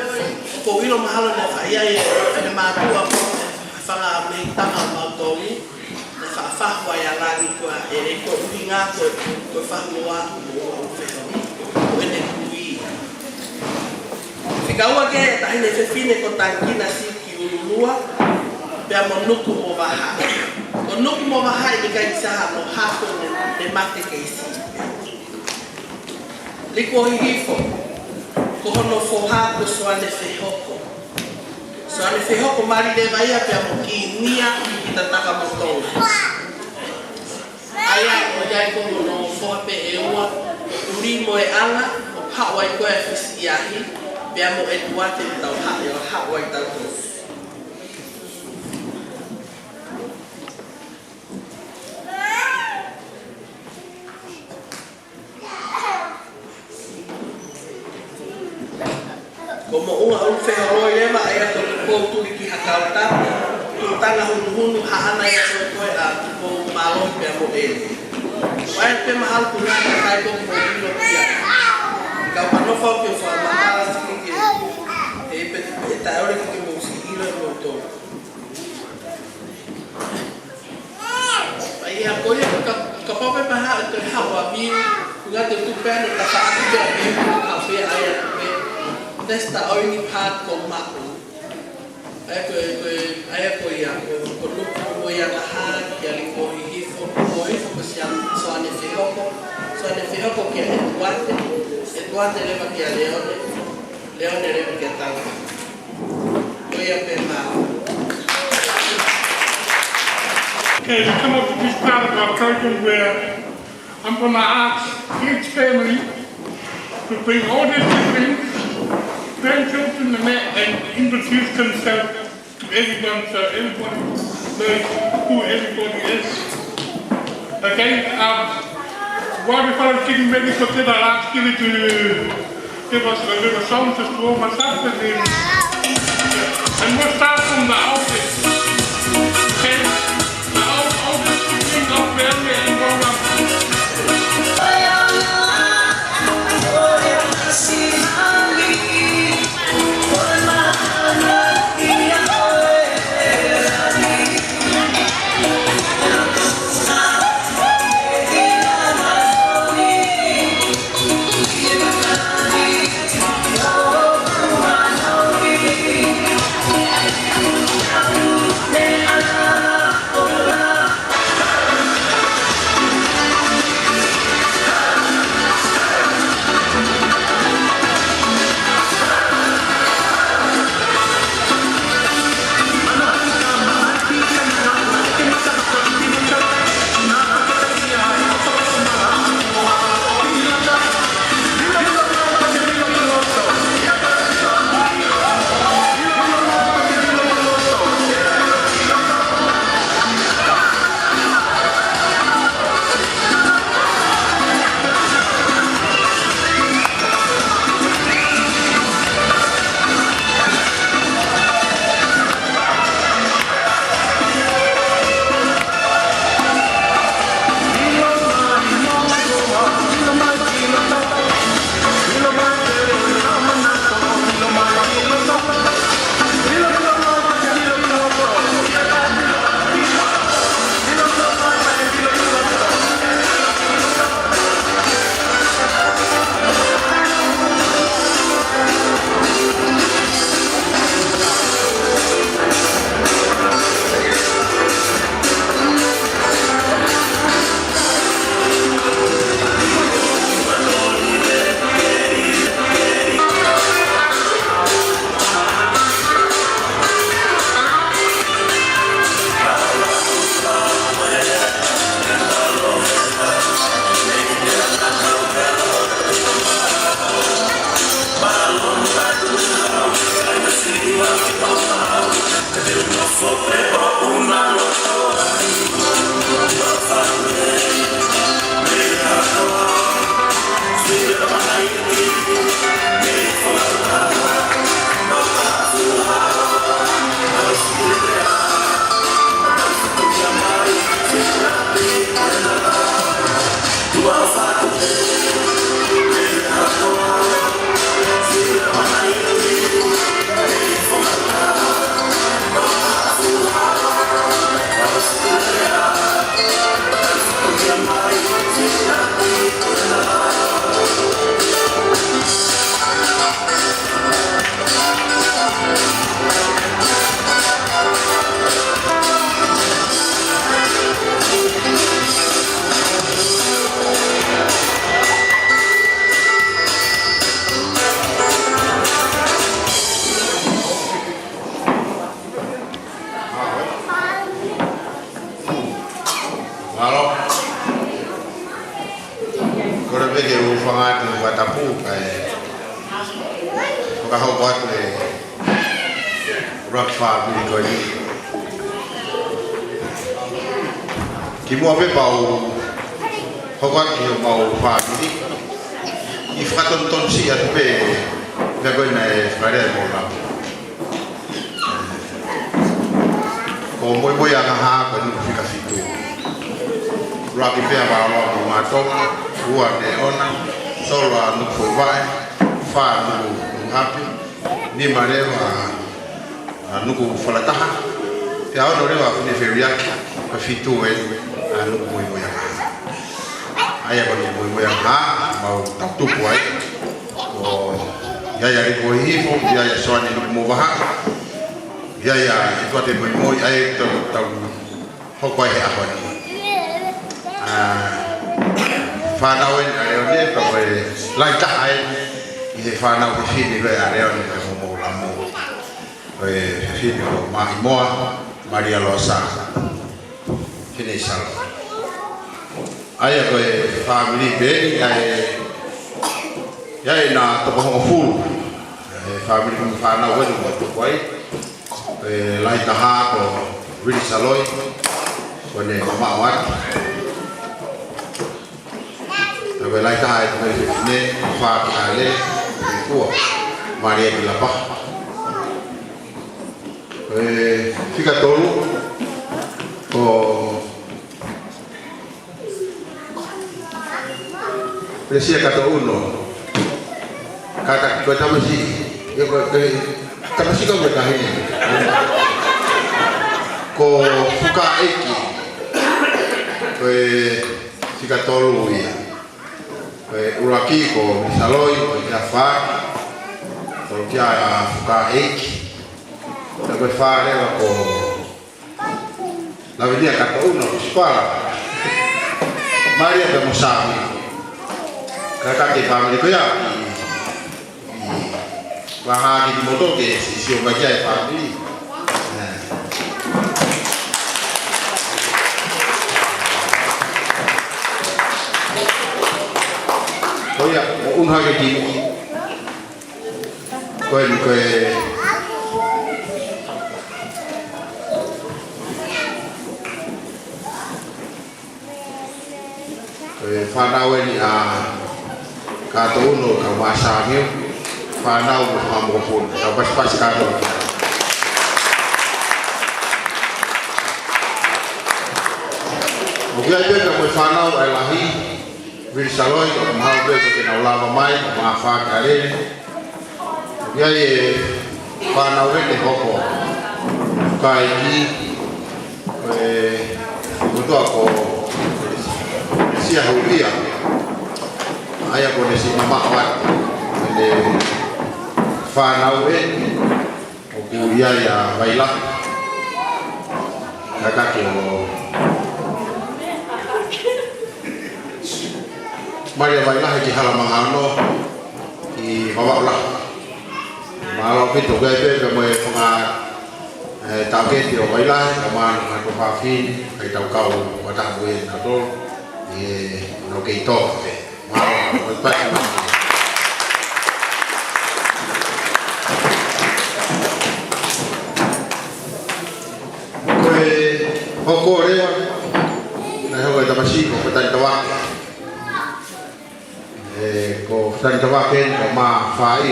ko e ʻilo mahalo naʻe fai ai ʻe he mātuʻa mo e fanga mehikitanga ʻo mautolu, naʻe faʻa fahu ai ʻa langi ko ē ʻa ʻEle ko e ʻuhinga ko e, ko e fahu loa mo ʻUlufeholoi, ko ʻene kui. Fika ua ki he taʻahine fefine ko Tangikina Siuki Ululua, pea mo Nuku mo Vahaʻi. Ko Nuku mo Vahaʻi naʻe ʻikai ke ʻi ai hano hako, ne, ne mate kei siʻi. Likuohihifo, ko hono foha ko Soane Fehoko. Soane Fehoko mali leva ia pea mo Kinia ʻi Tatakamotonga. ʻA ia ko ia ko hono foha pē ʻe ua, Uli mo e Anga, ʻo haʻu ai ko ē ʻa Fisi ʻi ʻapi, pea mo ʻEtuate ʻi Tauhaʻa, ʻo haʻu ai tautolu. Ko Moʻunga ʻUlufeholoi leva, ʻa ia ko Tupou Tulikihakauta, Tuʻutanga Hunuhunu, haʻana ia ko ē ko ē ʻa Tupou Mālohi pea mo ʻEle. ʻA ia pē mahalo ʻoku na kakai ko ē ʻoku mou ʻilo ki ai. Ka ʻoku ou nofo au ke u fakamatala siʻi ke, ʻe pe, ʻe taʻeʻaonga ke mou siʻi ʻilo ʻe moutolu. ʻA ia ko ia ka, kapau pē ʻe haʻu, ʻe haʻu ʻa Viu, ʻoku ʻikai te u tuku pē ʻa e tafaʻaki pē ʻa Viu, ka pē ʻa ia pē. Testa ʻo e ni pā ko maʻu. ʻA ia ko, ko, ʻa ia ko ia, ko, ko Nuku mo Moeangahā, kia Likuohihifo, Likuohifo ko Sia, Soane Fehoko, Soane Fehoko kia ʻEtuate, ʻEtuate leva kia Leone, Leone leva kia Tauhaʻa. Ko ia pē, mālō. Okay, we come up with this part of our program where I'm gonna ask each family to bring all their siblings, grandchildren, and that, and introduce themselves to everyone, so everybody knows who everybody is. Okay, um, while the fellows getting ready for dinner, I'll ask you to give us a little song just to warm us up, and then, and we'll start from the oldest. Okay? The old, oldest sibling of family and grown up. Mālō. Kole pē ke u hūfanga atu he fakatapu, kae fakahoko atu e ʻuluaki fāmili ko eni. Kimuʻa pē pea u hoko atu ki homau fāmili, ʻi he fakatonutonu siʻi atu pē, meʻa ko ē naʻe fakalea ʻe Moʻolamo. Ko Moimoiangahā ko e nuku fika fitu. ʻUluaki pē ʻa Valoa mo Matonga, ua Neona, tolu ʻa Nukufoʻivaʻe, fā Nuku, Nukuʻapi, nima leva ʻa Nukuʻalataha, pea ono leva ʻa Funefeuiaki, pea fitu ē ʻa Nuku Moimoiangahā. ʻA ia ko Nuku Moimoiangahā, mau tau tupu ai. Ko ia ia Likohihifo, ia ia Soane Nukumouvahaʻa, ia ia ʻEtuate Moimoi, ʻa ia tau, tau hoko ai he ʻaho ni. ʻA, fānau eni ʻa Leone, pea ko e lahi taha eni ʻi he fānau fefine ko ē ʻa Leone pea mo Moʻolamo. Ko e fefine ko Maʻimoa, Malia Losa. Fineʻisalo. ʻA ia ko e fāmili pē eni, ʻa e, ʻa ia ʻena toko hongofulu. ʻE fāmili ko e fānau eni ʻoku tuku ai. ʻE lahi taha ko Vili Saloi, ko ʻene mamaʻo atu. Ko e lahi taha ʻe ko e fefine, ko Fāki Hale, ko Mālia Kilapa. Ko e fika tolu, ko Pelesia Kato Uno. Kātaki ko e tamasiʻi, ʻe ko e, ko e tamasiʻi ka ko e kāhine. Ko Fukaʻeiki, ko e fika tolu ia. Ko e ʻuluaki ko Vili Saloi, ko e kia Fā, ko e kia Fukaʻeiki. Ko e fā leva ko Lavinia Kato Uno, ko Sipala. Mālia pea mo Sami. Kātaki e fāmili ko ia. Vaha kimoutolu ke siʻi sio mai ki ai e fāmili. Ko ia, ʻo ʻunu hake ki muʻa. Ko eni, ko e, ko e fānau eni ʻa Kato Uno, kau Māsamiu, fānau mo e fanga mokopuna, kau pasipasi kātoa. ʻOku ʻi ai pē ka ko e fānau ʻa e lahi, Vili Saloi, ko e mahalo pē ko ʻenau lava mai, ko Mafaka Lele. ʻI ai e fānau ʻe hoko. Kāiki, ko e motuʻa ko Siahulia. ʻA ia ko ʻene siʻi mamaʻo atu. ʻEne fānau ʻe ʻoku ʻi ai ʻa Vailahi. Kātaki ʻo Mālia Vailahi ki Halamanga Ono, ki Vavaʻu Lahi. Mālō ʻaupito, ʻoku ʻi ai pē pea mo e fanga, ʻe, taukete ʻo Vailahi, ʻa Manu Hato Fafini, kae tau kau ʻo taku e nato, ʻe, nau kei tō pē. Mālō, ʻo pasi mai. Ko e hoko leva, naʻe hoko e tamasiʻi ko Fatani Tavake. ʻE, ko Fatani Tavake, ko Mafai.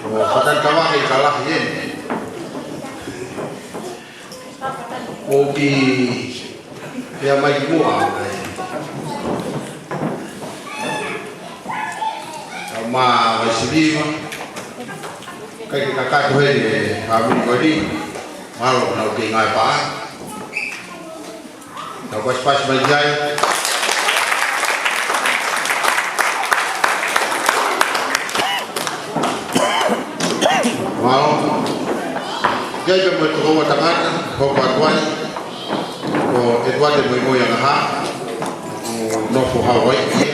Ko Fatani Tavake ka lahi eni. ʻO ki Pea mai ki muʻa, ʻa e. Ka ma vai siliva. Kai ke kakato he ni, ka mini ko ni. Mālō nau kei ngāue pā. Nau pasipasi mai ki ai. Mālō. Ki ai pē mo e tokoua tangata, hoko atu ai. Ko ʻEtuate Moimoi Angaha, ʻoku nofo Hauaiʻi ia.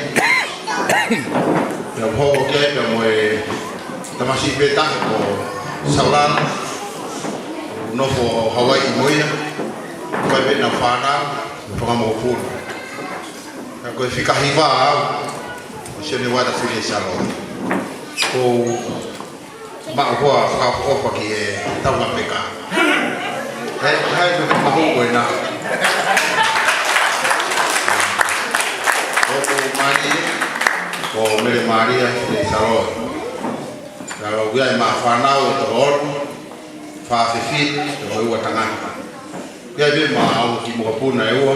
Pea hoko ki ai pea mo e tamasiʻi pē taha ko Saulala, ʻoku nofo Hauaiʻi mo ia. Ko e pē ʻenau fānau, mo e fanga mokopuna. Ka ko e fika hiva au, ʻo Sione Uata Fili Salo. Ko Maʻu hoa fakaʻofoʻofa ki he tau ngapeka. He, he, he, mahu ko ena. Ko, ko Mani, ko Mele Malia, Fili Salo. Salo, ʻoku ʻi ai e fānau ʻe toko ono, fā fefine, pea mo e ua tangata. ʻOku ʻi ai pē mo e kiʻi mokopuna ʻe ua,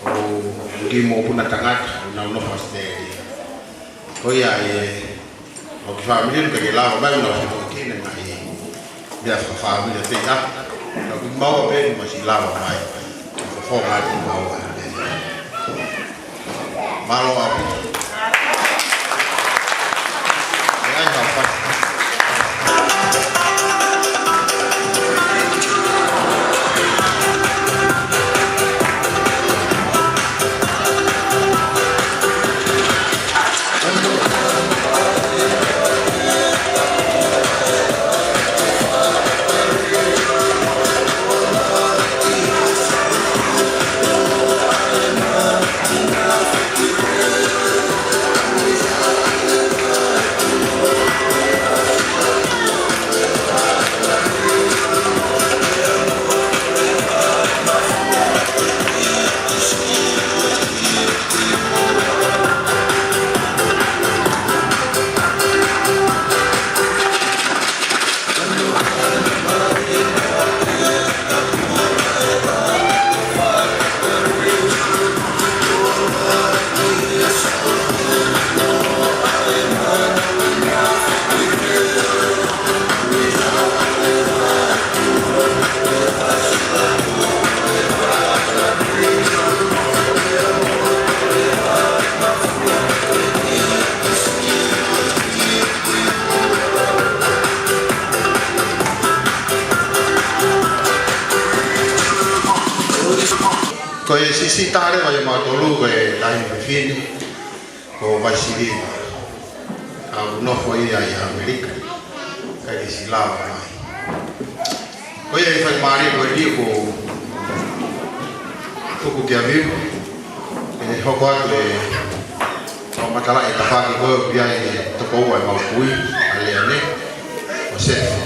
ʻo kiʻi mokopuna tangata, ʻoku nau nofo ʻAositelēlia. Ko ia ʻe, ʻoku fāmili ʻoku ke lava mai, ʻoku nau fai ki he ngaahi meʻa fakafāmili ʻa e feituʻu. Ka ʻoku mau pē ʻoku masiʻi lava mai. Ko e fofonga ʻo e mau ʻa e. Mālō ʻaupito. ʻE ai ha fasi. Ko e siʻisiʻi taha leva ʻiate kimautolu ko e taʻahine fefine ko Vaisiliva. ʻOku nofo ia ʻi ʻAmelika, ka ʻoku ʻikai ke siʻi lava mai. Ko ia ʻe fai mālie ko eni ʻoku tuku kia Viu ke hoko atu e fakamatalaʻi e tafaʻaki ko ē ʻoku ʻi ai e toko ua ʻemau kui, ʻa Leone, ʻo Sefo.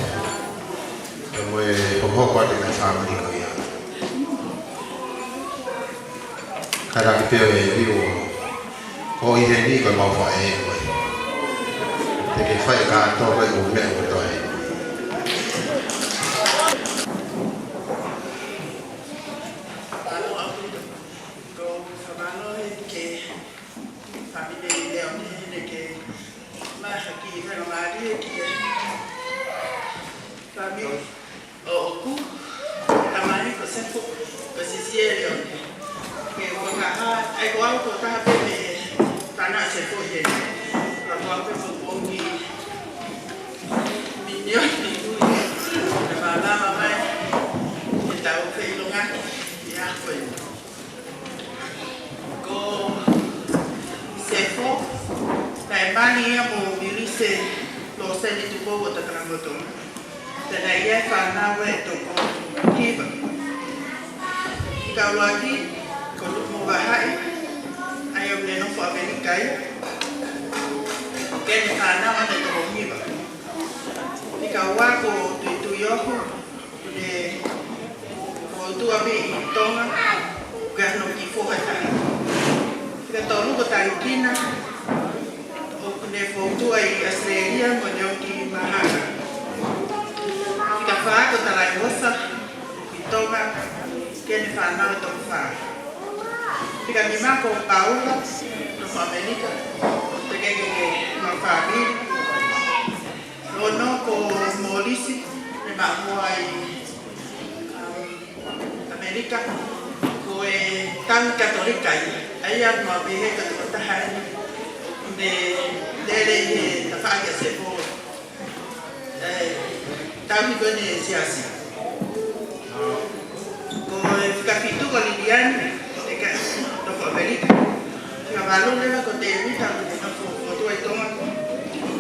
Pea mo e hokohoko atu e fāmili ko ia. Kātaki pē ʻe Viu, ko ʻi heni ko ʻemau faʻē ko ē. Te ke fai kātoa ko e ʻū meʻa kotoa ē. Mālō ʻaupito. Ko e fakamālō ē ki he fāmili Leone he ʻikai ke maha ki he fakamālō ki he fāmili ʻoʻoku, tamai ko Sefo, ko Sisieli ʻo ke. Ke ua kaha, ʻai ko au ko e taha pē mei he fānau ʻa Sefo he. Ka ko au pē ko e pongi minioni. Ka mālama mai, ke tau feʻilongaki, ʻi he ʻaho ko ē. Ko Sefo, naʻe mali ia mo Milise Loseni Tupou ʻo Tatangamotonga. Pea naʻe ʻi ai e fānau ʻe toko hiva. Fika ʻuluaki, ko Lumo Vahaʻi, ʻa ia ʻoku ne nofo ʻAmelika ia. Ko ʻene fānau ʻe toko hiva. Fika ua ko Tuituiohu, ʻoku ne foutua pē ʻi Tonga, ʻoku ʻi ai hono kiʻi foha ʻe taha. Fika tolu ko Talikina, ʻoku ne foutua ʻi ʻAositelēlia mo ʻene ʻomi ki Mahaka. Fika fā ko Talaihosa, ʻi Tonga, ko ʻene fānau ʻe toko fā. Fika nima ko Paula, nofo ʻAmelika, teʻeki ke ne maʻu fāmili. Ono ko Molisi, ne maʻu hoa ʻi, um, ʻAmelika, ko e tauhi Katolika ia. ʻA ia naʻa mau pehē ko e tokotaha eni, ne lele ʻi he tafaʻaki ʻa Sefo, ē, tauhi ko eni e siasi. Ko e fika fitu ko Liliani, ʻe ka, nofo ʻAmelika. Fika valu leva ko Tēvita, ʻoku ne nofo ʻi Tonga.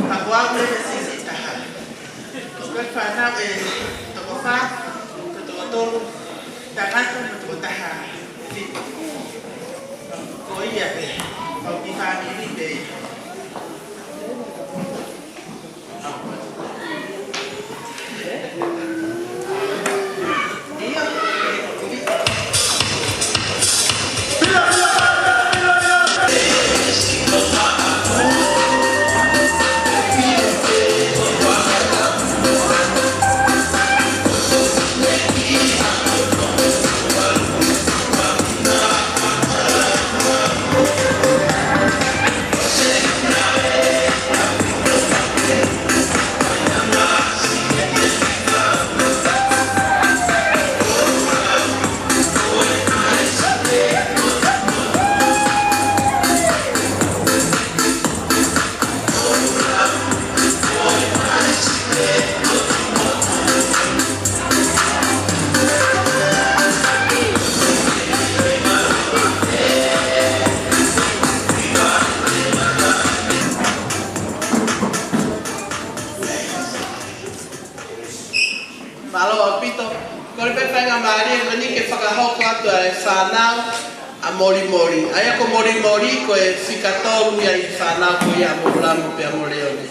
Ka ko au leva siʻisiʻi taha. Ko e fānau ʻe toko fā, ko e toko tolu tangata mo e toko taha fitu. Ko ia pē, ko e kiʻi fāmili pē. Mālō ʻaupito. Kole pē faingamālie ko eni ke fakahoko atu ʻa e fānau ʻa Molimoli. ʻA ia ko Molimoli ko e fika tolu ia ʻi he fānau ko ia ʻa Mokulamu pea mo Leone.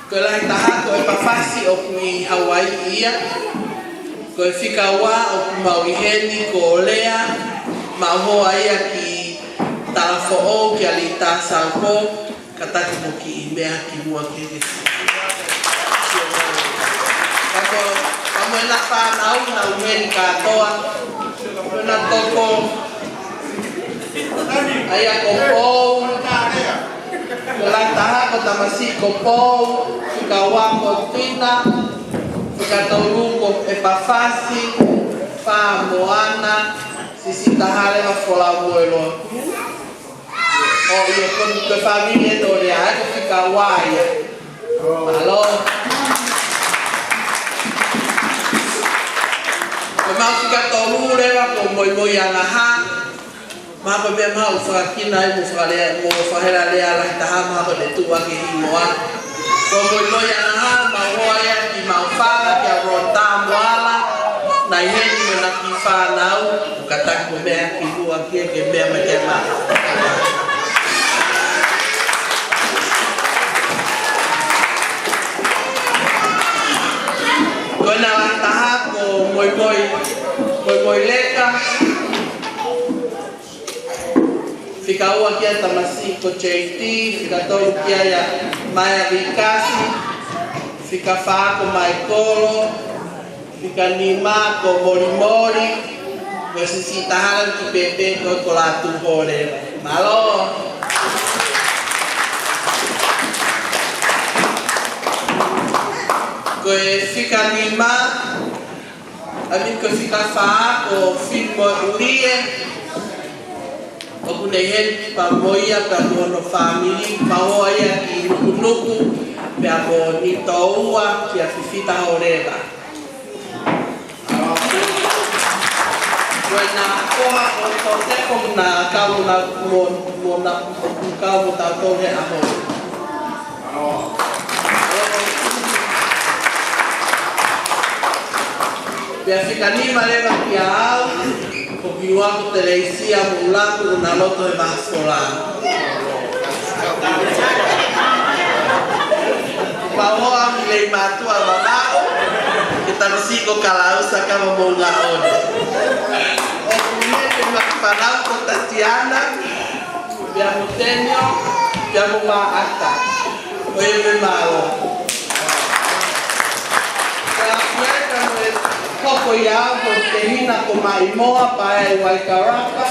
Ko e lahi taha ko ʻEpafasi ʻoku ʻi Hauaiʻi ia. Ko e fika ua ʻoku mau ʻi heni ko Lea, maʻu hoa ia ki Talafoʻou kia Lita Saupo, kātaki mo e kiʻi meʻa ki muʻa ke ke. Ka ko, ka mo ʻena fānau, naʻa nau ʻi heni kātoa, ko ʻena toko, ʻa ia ko Pou, ko e lahi taha ko Tamasiʻi ko Pou, fika ua ko Tina, fika tolu ko ʻEpafasi, fā Moana, siʻisiʻi taha leva Folau mo e loa. ʻO ia ko e fāmili ʻe tolu ia, ʻa ia ko e fika ua ia. Mālō. Ko e Fika tolu leva ko Moimoi Angaha. Mahalo ko e meʻa mahuʻinga ʻoku fakakina ai mo fakalea, mo fakahelelea lahi taha mahalo ko e tuʻu ʻaki e hingoa. Ko Moimoi Angaha, mau hoa ia ki Maʻufanga, kia Rota Moala, naʻe ʻi heni mo ʻena kiʻi fānau, ʻo kātaki mo meʻa ki hua ki he meʻa mai ke ma. Ko ʻena lahi taha ko Moimoi, Moimoi Leka. Fika ua kia tamasiʻi ko J T, fika tolu kia ia Maia Vikasi, fika fā ko Maikolo, fika nima ko Molimoli, ko e siʻisiʻi taha leva ki Pepe ko, ko Lātū Hole. Mālō. Ko e fika nima, ʻa ia ko e fika fā ko Fimo Ulie, ʻoku ne heni pea mo ia pea mo hono fāmili, mau hoa ia ki Nukunuku, pea mo Nitoua, kia Fifita Holeva. Ko ʻena koha ko Tote ko na kau na mo, mo na kau mo tautolu he ʻaho. Pea fika nima leva kia au, ko Piua ko Teleisia mo Ulaku na loto he vahasola. Mau hoa ki Leimātuʻa Vavaʻu, ke tamasiʻi ko Kalausa ka mo Moʻungaʻone. ʻOku ne te maki panau ko Tatiana, pea mo Tenio, pea mo Maʻata. ʻOi e me mālō. Pea fiai ka mo e hoko ia ko Tehina ko Maimoa Pae Waikaraka,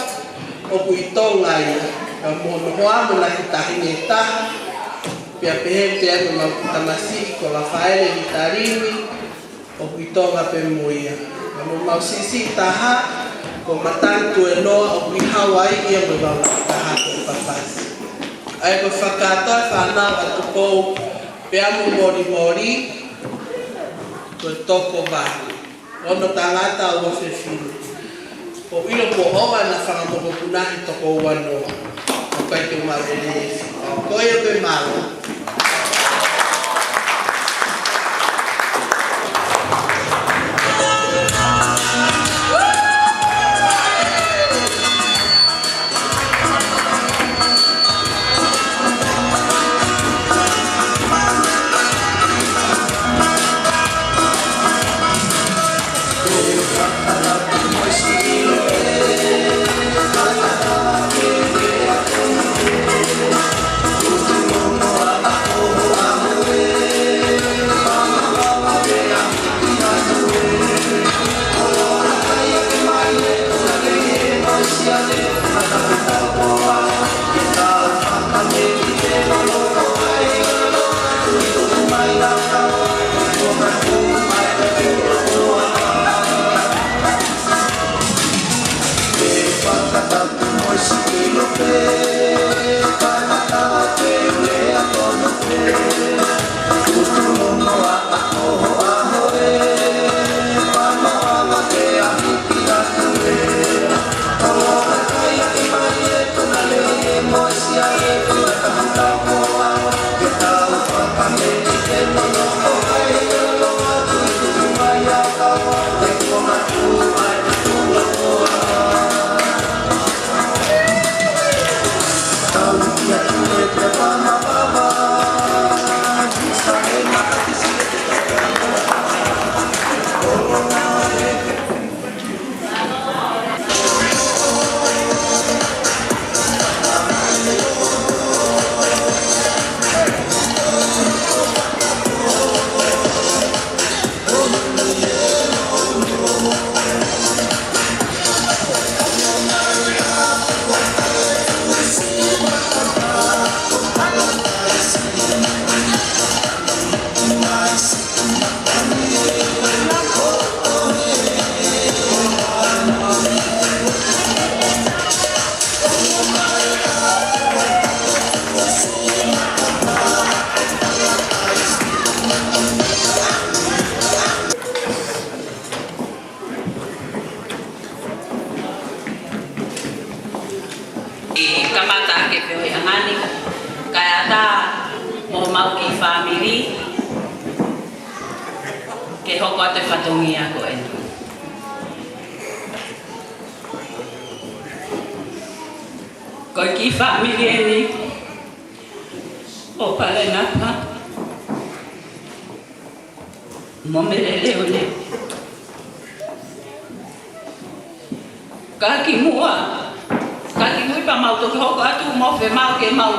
ʻoku ʻi Tonga ia. Ka mo hono hoa mo ʻena kiʻi taʻahine taha. Pea pehē pea mo ʻemau tamasiʻi ko Lafaele Vitalini, ʻoku ʻi Tonga pē mo ia. Pea mo ʻemau siʻisiʻi taha, ko Matani Tuenoa, ʻoku ʻi Hauaiʻi ia mo ʻemau taha ko Papasi. ʻA ia ko e fakakātoa e fānau ʻa Tupou, pea mo Molimoli, ko e toko valu. Ono tangata, ua fefine. ʻOku ʻilo kuo ʻova ʻena fanga mokopuna he toko uanoa. ʻOku ʻikai ke u maʻu lelei. Ko ia pē, mālō. ke hoko atu e fatongia ko eni. Ko e kiʻi fāmili eni ʻo Palenapa mo Meleleone. Ka kimuʻa, ka kimuʻa pea mau toki hoko atu mo fiemaʻu ke mau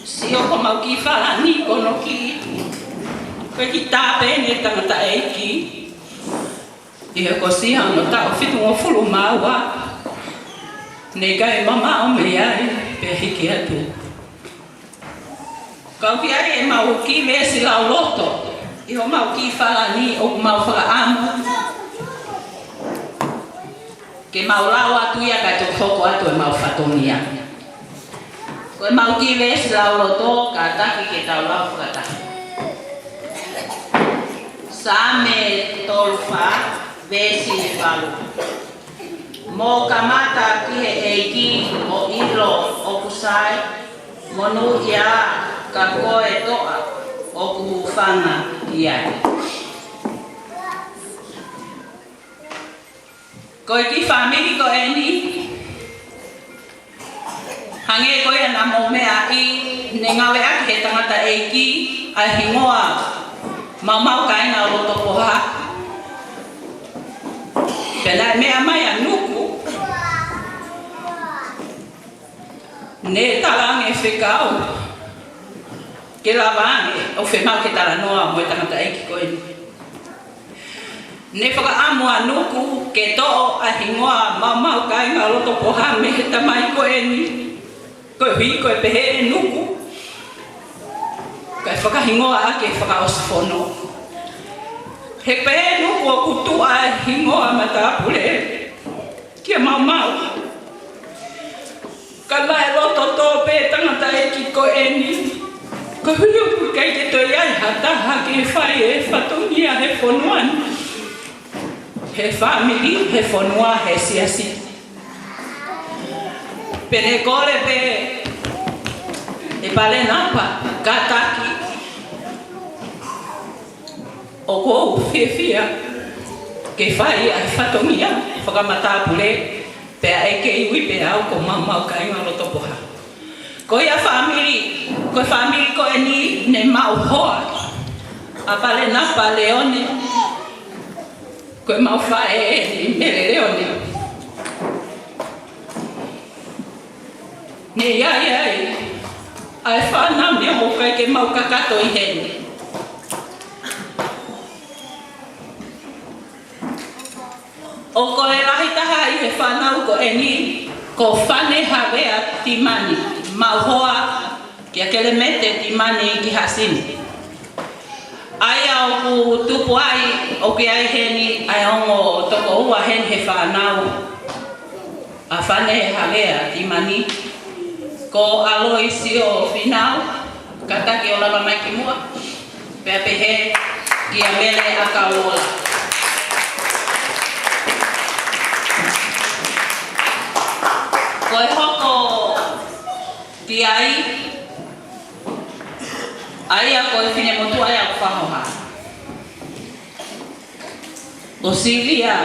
sio ko homau kiʻi falani ko hono kiʻi, ko e kiʻi tā pē eni e tangataʻeiki. ʻI he ko e siʻi hono taʻu fitungofulu mā ua, naʻe ʻikai mamaʻo mei ai pea hiki atu. Ka ʻoku ʻi ai ʻemau kiʻi veesi lauloto ʻi homau kiʻi falani ʻoku mau fakaʻamu ke mau lau atu ia kae toki hoko atu ʻemau fatongia. Ko ʻemau kiʻi veesi lauloto, kātaki ke tau lau fakataha. Saame tolu fā, veesi valu. Mou kamata ki he ʻEiki ʻo ʻilo ʻoku sai, monūʻia ka ko e toʻa ʻoku hūfanga ki ai. Ko e kiʻi fāmili ko eni, hangē ko ia naʻa mou meaʻi, naʻe ngāueʻaki ʻe he tangataʻeiki ʻa e hingoa Maumau Kāinga ʻo Lotopoha. Pea naʻe meʻa mai ʻa Nuku, naʻe talaange fekau ke lava ange ʻo fiemaʻu ke talanoa mo e tangataʻeiki ko eni. Naʻe fakaʻamu ʻa Nuku ke toʻo ʻa e hingoa Maumau Kāinga ʻo Lotopoha mei he tamai ko eni, koeʻuhi ko e pehē ʻe Nuku, kae fakahingoa ʻaki e fakaʻosifono. He pehē ʻe Nuku ʻoku tuʻu ʻa e hingoa matāpule kia Maumau. Ka naʻe loto tō pē tangataʻeiki ko eni, koeʻuhi ʻoku ʻikai ke toe ʻi ai ha taha ke fai e fatongia he fonua ni, he fāmili, he fonua, he siasi. Pea ne kole pē ʻe Palenapa, kātaki, ʻoku ou fiefia ke fai ʻa e fatongia fakamatāpule, pea ʻe kei ui pē au ko Maumau Kāinga ʻo Lotopoha. Ko ia fāmili, ko e fāmili ko eni naʻe maʻu hoa ʻa Palenapa Leone, ko ʻemau faʻē eni Meleleone. Naʻe ʻi ai ʻa e fānau naʻe ʻikai ke mau kakato ʻi heni. ʻO ko e lahi taha ʻi he fānau ko eni, ko Fane Havea Timani, maʻu hoa kia Kelemete Timani ki Hasini. ʻA ia ʻoku tupu ai, ʻoku ʻi ai heni ʻa e ongo tokoua heni he fānau ʻa Fane Havea Timani, ko ʻAloisio Finau, kātaki ʻo lava mai ki muʻa, pea pehē kia Mele ʻAkauola. Ko e hoko ki ai, ʻa ia ko e finemotuʻa ia ʻo Fahoha, ko Silia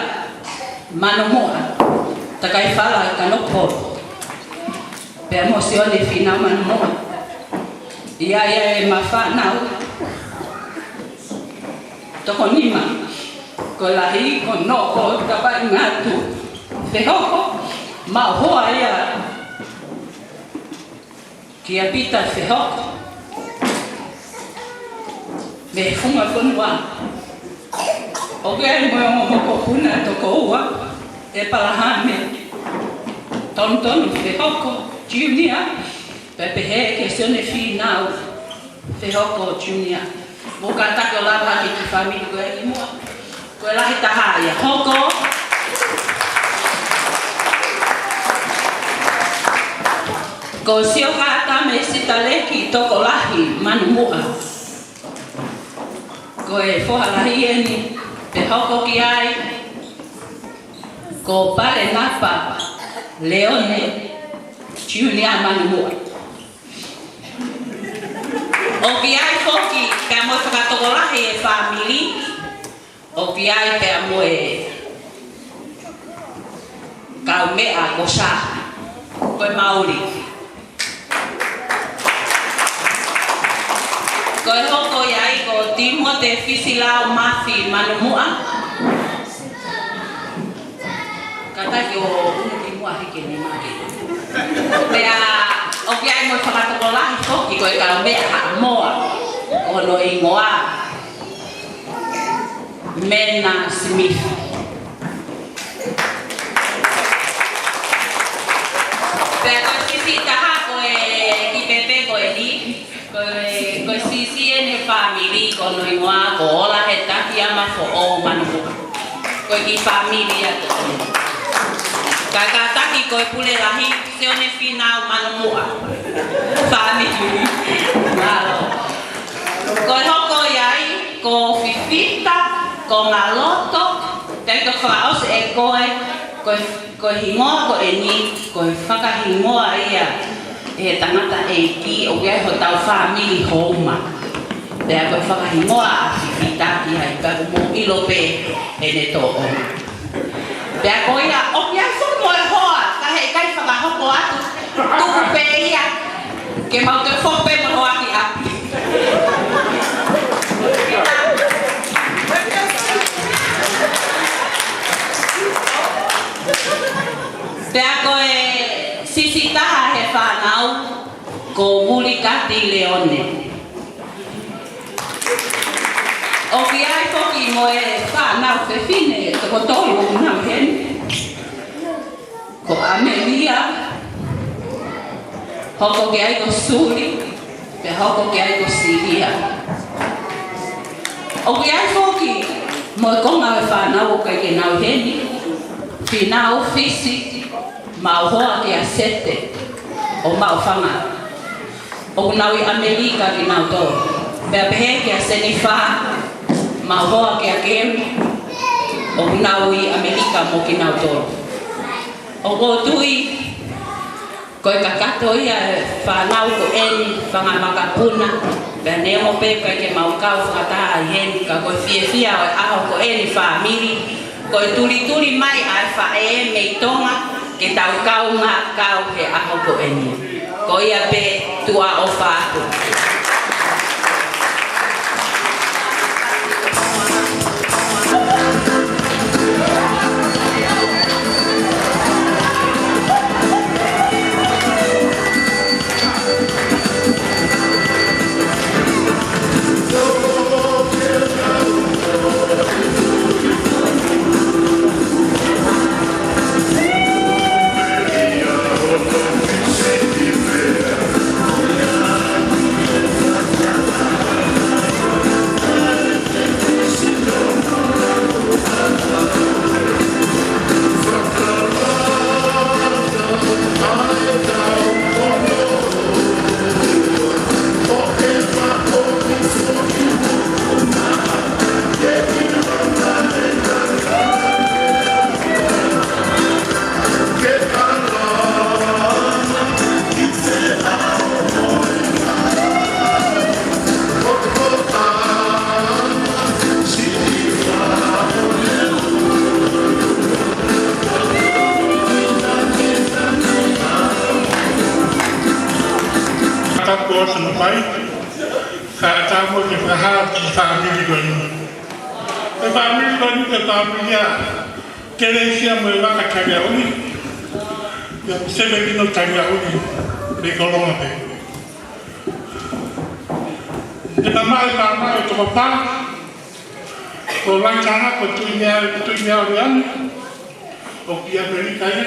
Manumuʻa, Takaifala Kanokupolu, pea mo Sione Finau Manumuʻa. ʻI ai ʻa ʻema fānau toko nima, ko e lahi ko Noko Tapaʻingatu Fehoko, maʻu hoa ia kia Pita Fehoko mei he funga fonua. ʻOku ʻi ai mo e ongo mokopuna toko ua, ʻEpalahame Tonutonu Fehoko Junior, pea pehē kia Sione Finau Fehoko Junior. Mou kātaki ʻo lava hake ki he fāmili ko ē ki muʻa. Ko e lahi taha ia. Hoko ko Siokata mei Sitaleki Tokolahi Manumuʻa. Ko e foha lahi eni, pea hoko ki ai ko Palenapa Leone Junior Manumuʻa. ʻOku ʻi ai foki, pea mo e fakatokolahi e fāmili, ʻo ʻOku ʻi ai pea mo e kaumeʻa ko Sa, ko e Mauli. Ko e hoko ia ai ko Timote Fisilau Mafi Manumuʻa. Kātaki ʻo unu ki muʻa hiki ni make. Pea ʻoku ʻi ai mo e fakatokolahi foki ko e kaumeʻa Haʻamoa, ko hono hingoa Mena Smith. Pea ko e siʻisiʻi taha ko e kiʻi pēpē ko eni, ko e, ko e siʻisiʻi eni he fāmili, ko hono hingoa ko Ola He Taki Ama Foʻou Manumuʻa. Ko e kiʻi fāmili ia ko eni. Ka kātaki ko e pule lahi, Sione Finau Manumuʻa. Fāmili. Mālō. Ko e hoko ia ai, ko Fifita, ko Ngaloto, kae fakaʻosi ʻe koe, ko e, ko e hingoa ko eni, ko e fakahingoa ia ʻe he tangataʻeiki ʻoku ʻi ai hotau fāmili houma. Pea ko e fakahingoa ʻa Fifita ki ai, pea ʻoku mou ʻilo pē ʻene tōʻonga. Pea ko ia, ʻoku ʻi ai foki mo e hoa, ka heʻikai fakahoko atu. Tuku pē ia, ke mau toe foki pē mo e hoa ki ʻapi. Pea ko e siʻisiʻi taha he fānau, ko Vulikati Leone. ʻOku ʻi ai foki mo e fānau fefine toko tolu ʻoku nau ʻi heni. Ko ʻAmelia, hoko ki ai ko Suli, pea hoko ki ai ko Silia. ʻOku ʻi ai foki mo e konga ʻo e fānau ʻoku ʻikai ke nau ʻi heni, Fina Ofisi, maʻu hoa kia Sete ʻo Maʻufanga. ʻOku nau ʻi ʻAmelika kinautolu. Pea pehē kia Senifa, maʻu hoa kia Kemi, ʻoku nau ʻi ʻAmelika mo kinautolu. ʻOku ou tui, ko e kakato ia e fānau ko eni, fanga makapuna, pea neongo pē ʻikai ke mau kau fakataha ʻi heni, ka ko e fiefia ʻo e ʻaho ko eni fāmili, ko e tulituli mai ʻa e faʻē mei Tonga, ke tau kaungā kau he ʻaho ko eni. Ko ia pē, tuʻa ʻofa atu. Ka ko sa no pai, ka ta mo ke fakahā ki he fāmili ko eni. Ko e fāmili ko eni, ko e fāmili ʻa Kelesia mo e Vaka Taliaʻuli. Ia Sevekino Taliaʻuli, mei Kolonga pē. Te mamae fānau ʻe toko fā, ko Laitanga, ko Tuinea, ko Tuinea Oriani, ʻoku ʻi ʻAmelika ia,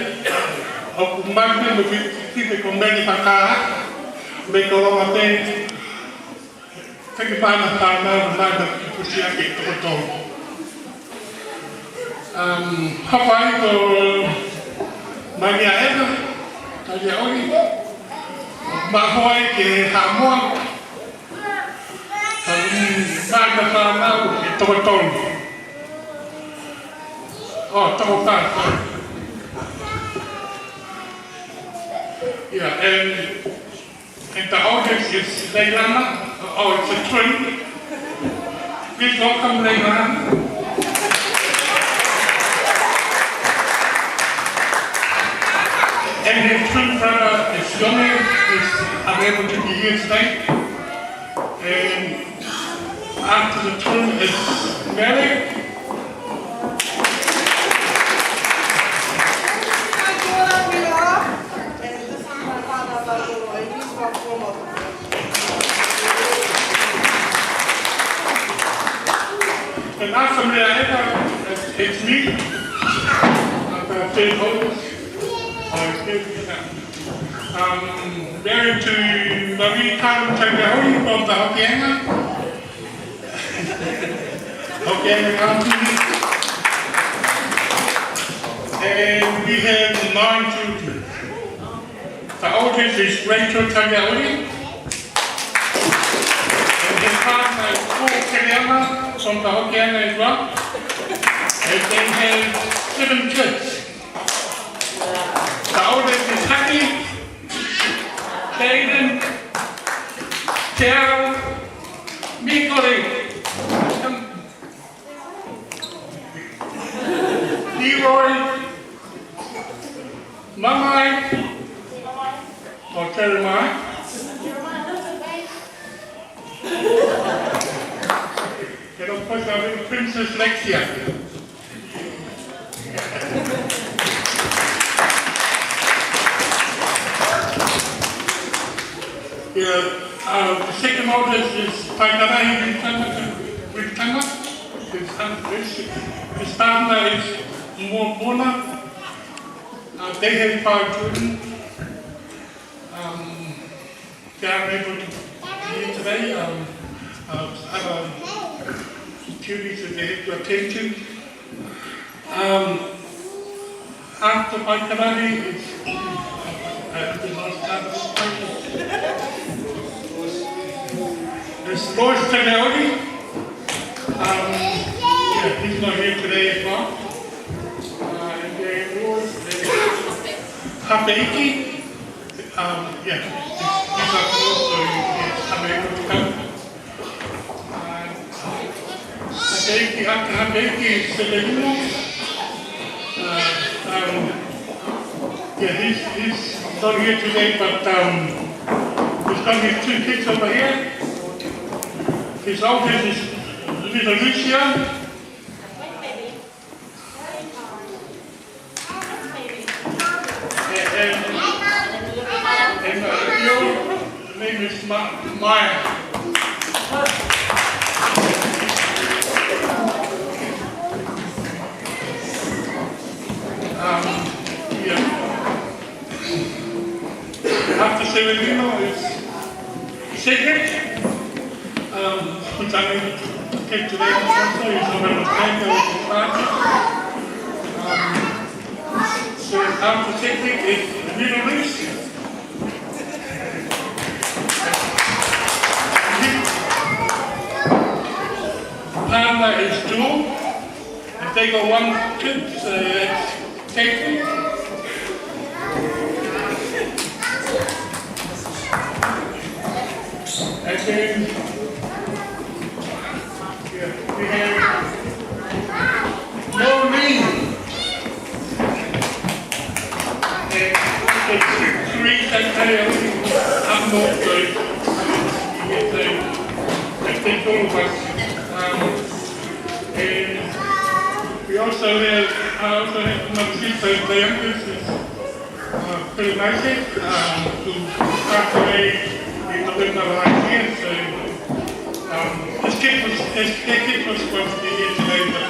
ʻoku mai pē mo Fifita ko Meli Fakā, mei Kolonga pē, fekifā na fānau, mai na kiʻi pusi ake toko tolu. Um, hapa ai ko Malia Eva, Taliaʻuli, maʻu hoa ki Haʻamoa, um, mai na fānau ʻe toko tolu. Oh, toko fā, sorry. Yeah, and And the oldest is Leilana. Oh, it's a twin. Please welcome Leilana. Tommy is unable to be here today. And after the term is Mary. And after me, I have, uh, it's me. I'm gonna say, oh, I did, um, married to Marie Carmen Tagahoi from the Hokianga. Hokianga County. And we have nine children. The oldest is Rachel Tagahoi. And his partner is Paul Tagahoi from the Hokianga as well. And they have seven kids. The oldest is Haki, Caden, Tiara, Mikori, Leroy, Mamai, or Jeremiah. And of course, our little Princess Lexia. Yeah, uh, the second oldest is Paikarahi Ritama. Ritama. His, his, his partner is Mo-, Mona. Uh, they have five children. Um, They are able to be here today, um, uh, other duties that they have to attend to. Um, after Paikarahi, it's, uh, the most other person. It's Lois Tagahoi. Um, yeah, he's not here today as well. Uh, and then Lois and Hapeiki. Um, yeah, he's, he's up north, so he, he's unable to come. Uh, Hapeiki, after Hapeiki is Severino. Uh, um, yeah, he's, he's not here today, but, um, he's got his two kids over here. His oldest is little Lucia. And, and, and, uh, your name is Ma-, Maya. Um, yeah. After Severino is Cedric, um, who's on the, okay, today also is on the table with his father. Um, so after Cedric is Little Reese. Partner is Jewel. If they go one, two, uh, take it. And then, yeah, we have Maureen. And the three that I only, I'm not good. Yes, I, I think all of us, um, And we also have, I also have my sister, the youngest is, uh, Perenaise, um, who passed away in November last year. So, um, his kid was, his, their kid was supposed to be here today, but,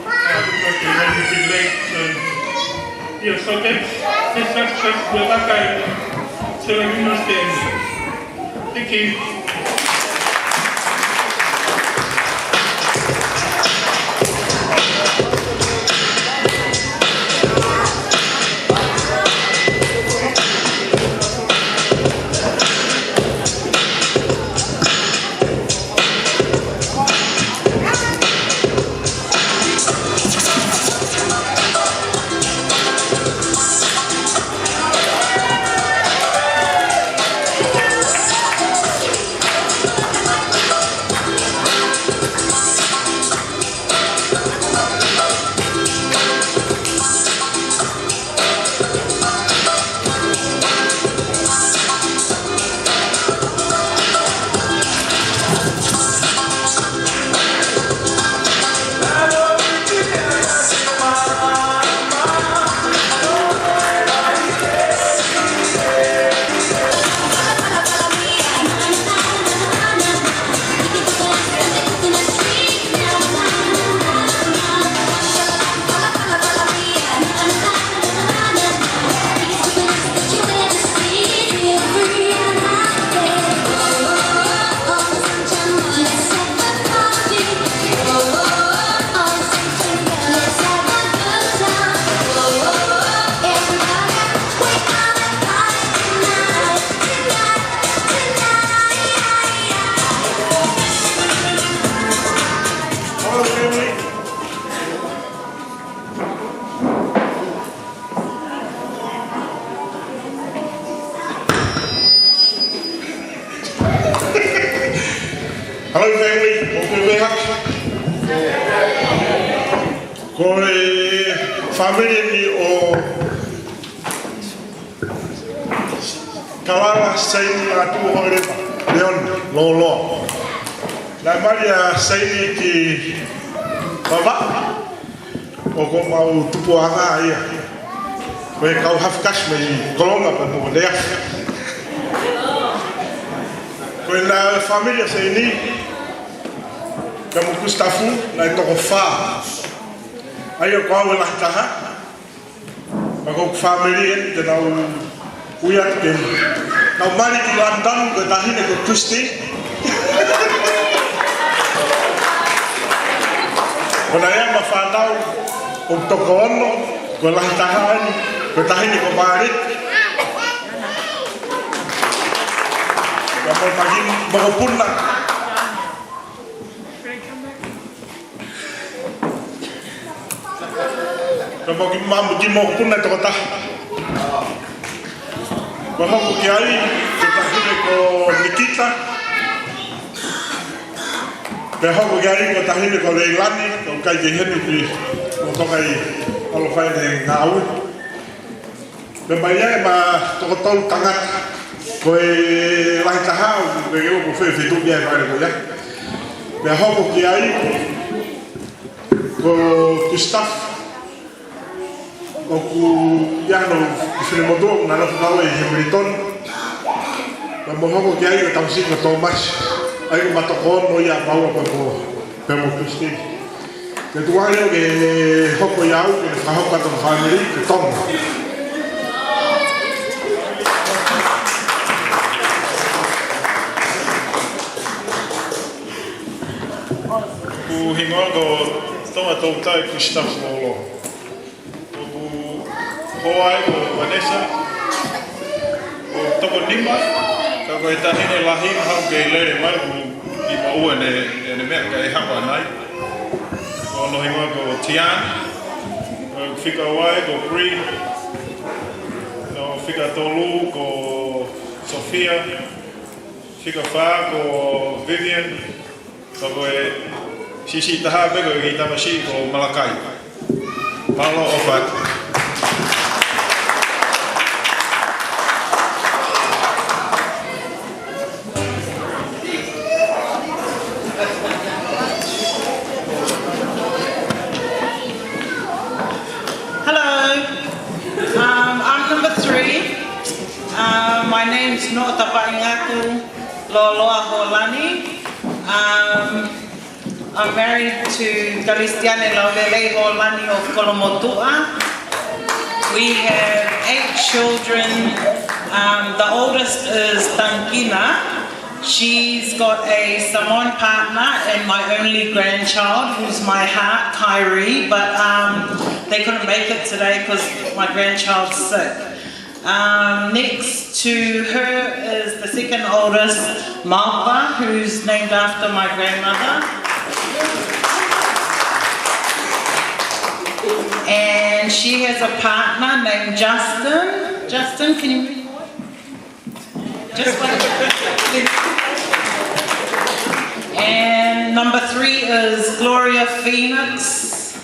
uh, looks like they're running a bit late. So, yeah, so that's, that's, that's, that's the background. So let me understand. Thank you. Ko e fāmili ni ʻo Kalala Seini Lātū Hoʻoleva Leone Lōloa. Naʻe mali ʻa Seini ki Vavaʻu, ʻo ko ʻemau tupuʻanga ia. Ko e kau Hafu Kasi mei Kolonga pea mo Leafu. Ko e fāmili ʻo Seini, ka mo Kusitafu, naʻe toko fā. ʻA ia ko au e lahi taha. Pea ko hoku fāmili eni te nau ui atu ke nau mali ki London, ko e taʻahine ko Christy. Ko ʻena ʻi ai ʻema fānau ʻoku toko ono, ko e lahi taha eni, ko e taʻahine ko Margaret. Pea mo ʻema kiʻi mokopuna. Pea mo e kiʻi mokopuna ʻe toko taha. Pea hoko ki ai, ko e taʻahine ko Nikita. Pea hoko ki ai, ko e taʻahine ko Leilani, ko e kai ke henu ki, ko toka ʻi ʻAlofai ne ngāue. Pea mei ai ʻema toko tolu tangata. Ko e lahi taha, ʻoku ʻikai ke u ʻilo pe ko fē feituʻu ia ʻe vale ko ia. Pea hoko ki ai, ko Kusitafu, ʻoku ʻi ai hono kiʻi finemotuʻa, ʻoku na nofo kau ʻi Hamilton. Pea mo hoko ki ai ko e tamasiʻi ko Tōmasi, ʻa ia ko ʻema toko ono ia ʻa maua pea mo, pea mo Christy. Ke tuʻu ai ʻo ke hoko ia au ke fakahoko atu e fāmili ki Tonga. Ko e hingoa ko Tonga Toutai Kusitafu Lōloa. ʻOku hoa ai ko Vanessa, ʻoku toko nima, ka ko e taʻahine lahi naʻa ku kei lele mai, ʻoku ʻi maua ʻene, ʻene meʻa kae hapa nai. Ko hono hingoa ko Tian, ʻoku fika ua ai ko Bree, ʻoku fika tolu ko Sophia, fika fā ko Vivian, ka ko e siʻisiʻi taha pē ko e kiʻi tamasiʻi ko Malakai. Mālō ʻofa. Hello. Um, I'm number three. Um, my name's Noʻotapaʻi Ngatu Lōloa Holani. Um, I'm married to Kalisitiane Laulelei Holani of Kolomotuʻa. We have eight children. Um, the oldest is Tangina. She's got a Samoan partner and my only grandchild, who's my heart, Kyrie, but, um, they couldn't make it today 'cause my grandchild's sick. Um, next to her is the second oldest, Malpa, who's named after my grandmother. And she has a partner named Justin. Justin, can you read? Just one. And number three is Gloria Phoenix.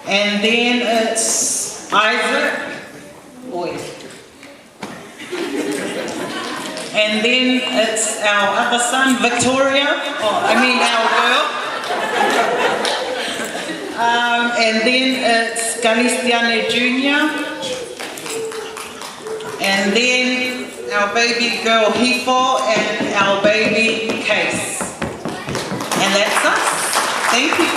And then it's Isaac. Oi. And then it's our other son, Victoria. Oh, I mean our girl. Um, and then it's Kalisitiane Junior. And then our baby girl, Hifo, and our baby, Case. And that's us. Thank you.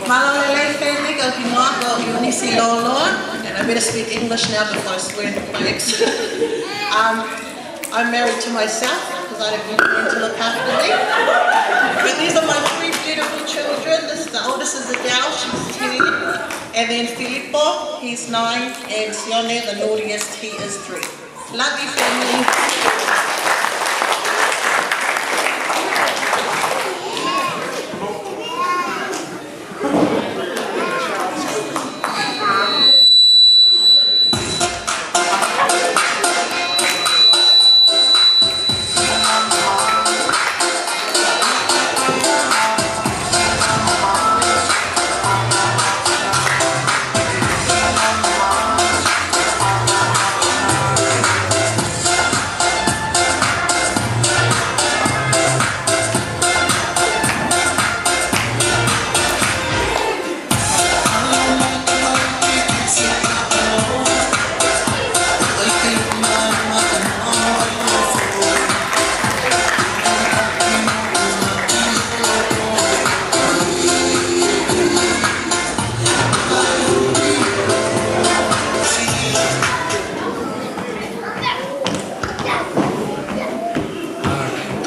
Mālō e lelei Fenny, ko hoku hingoa ko Eunice Lōloa, and I better speak English now before I swear at my ex. Um, I'm married to myself because I don't need men to look after me. But these are my three beautiful children. This, the oldest is a girl, she's ten. And then Filippo, he's nine. And Sione, the naughtiest, he is three. Love you, family.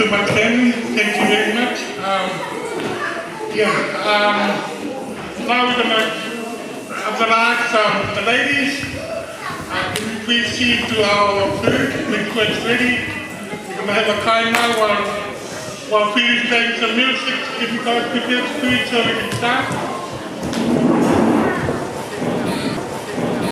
Thank you very much. Um, yeah, um, now we're gonna, I'm gonna ask, um, the ladies, uh, can you please see to our food, make sure it's ready. We're gonna have a time now while, while Peter's playing some music. If you guys prepare the food so we can start.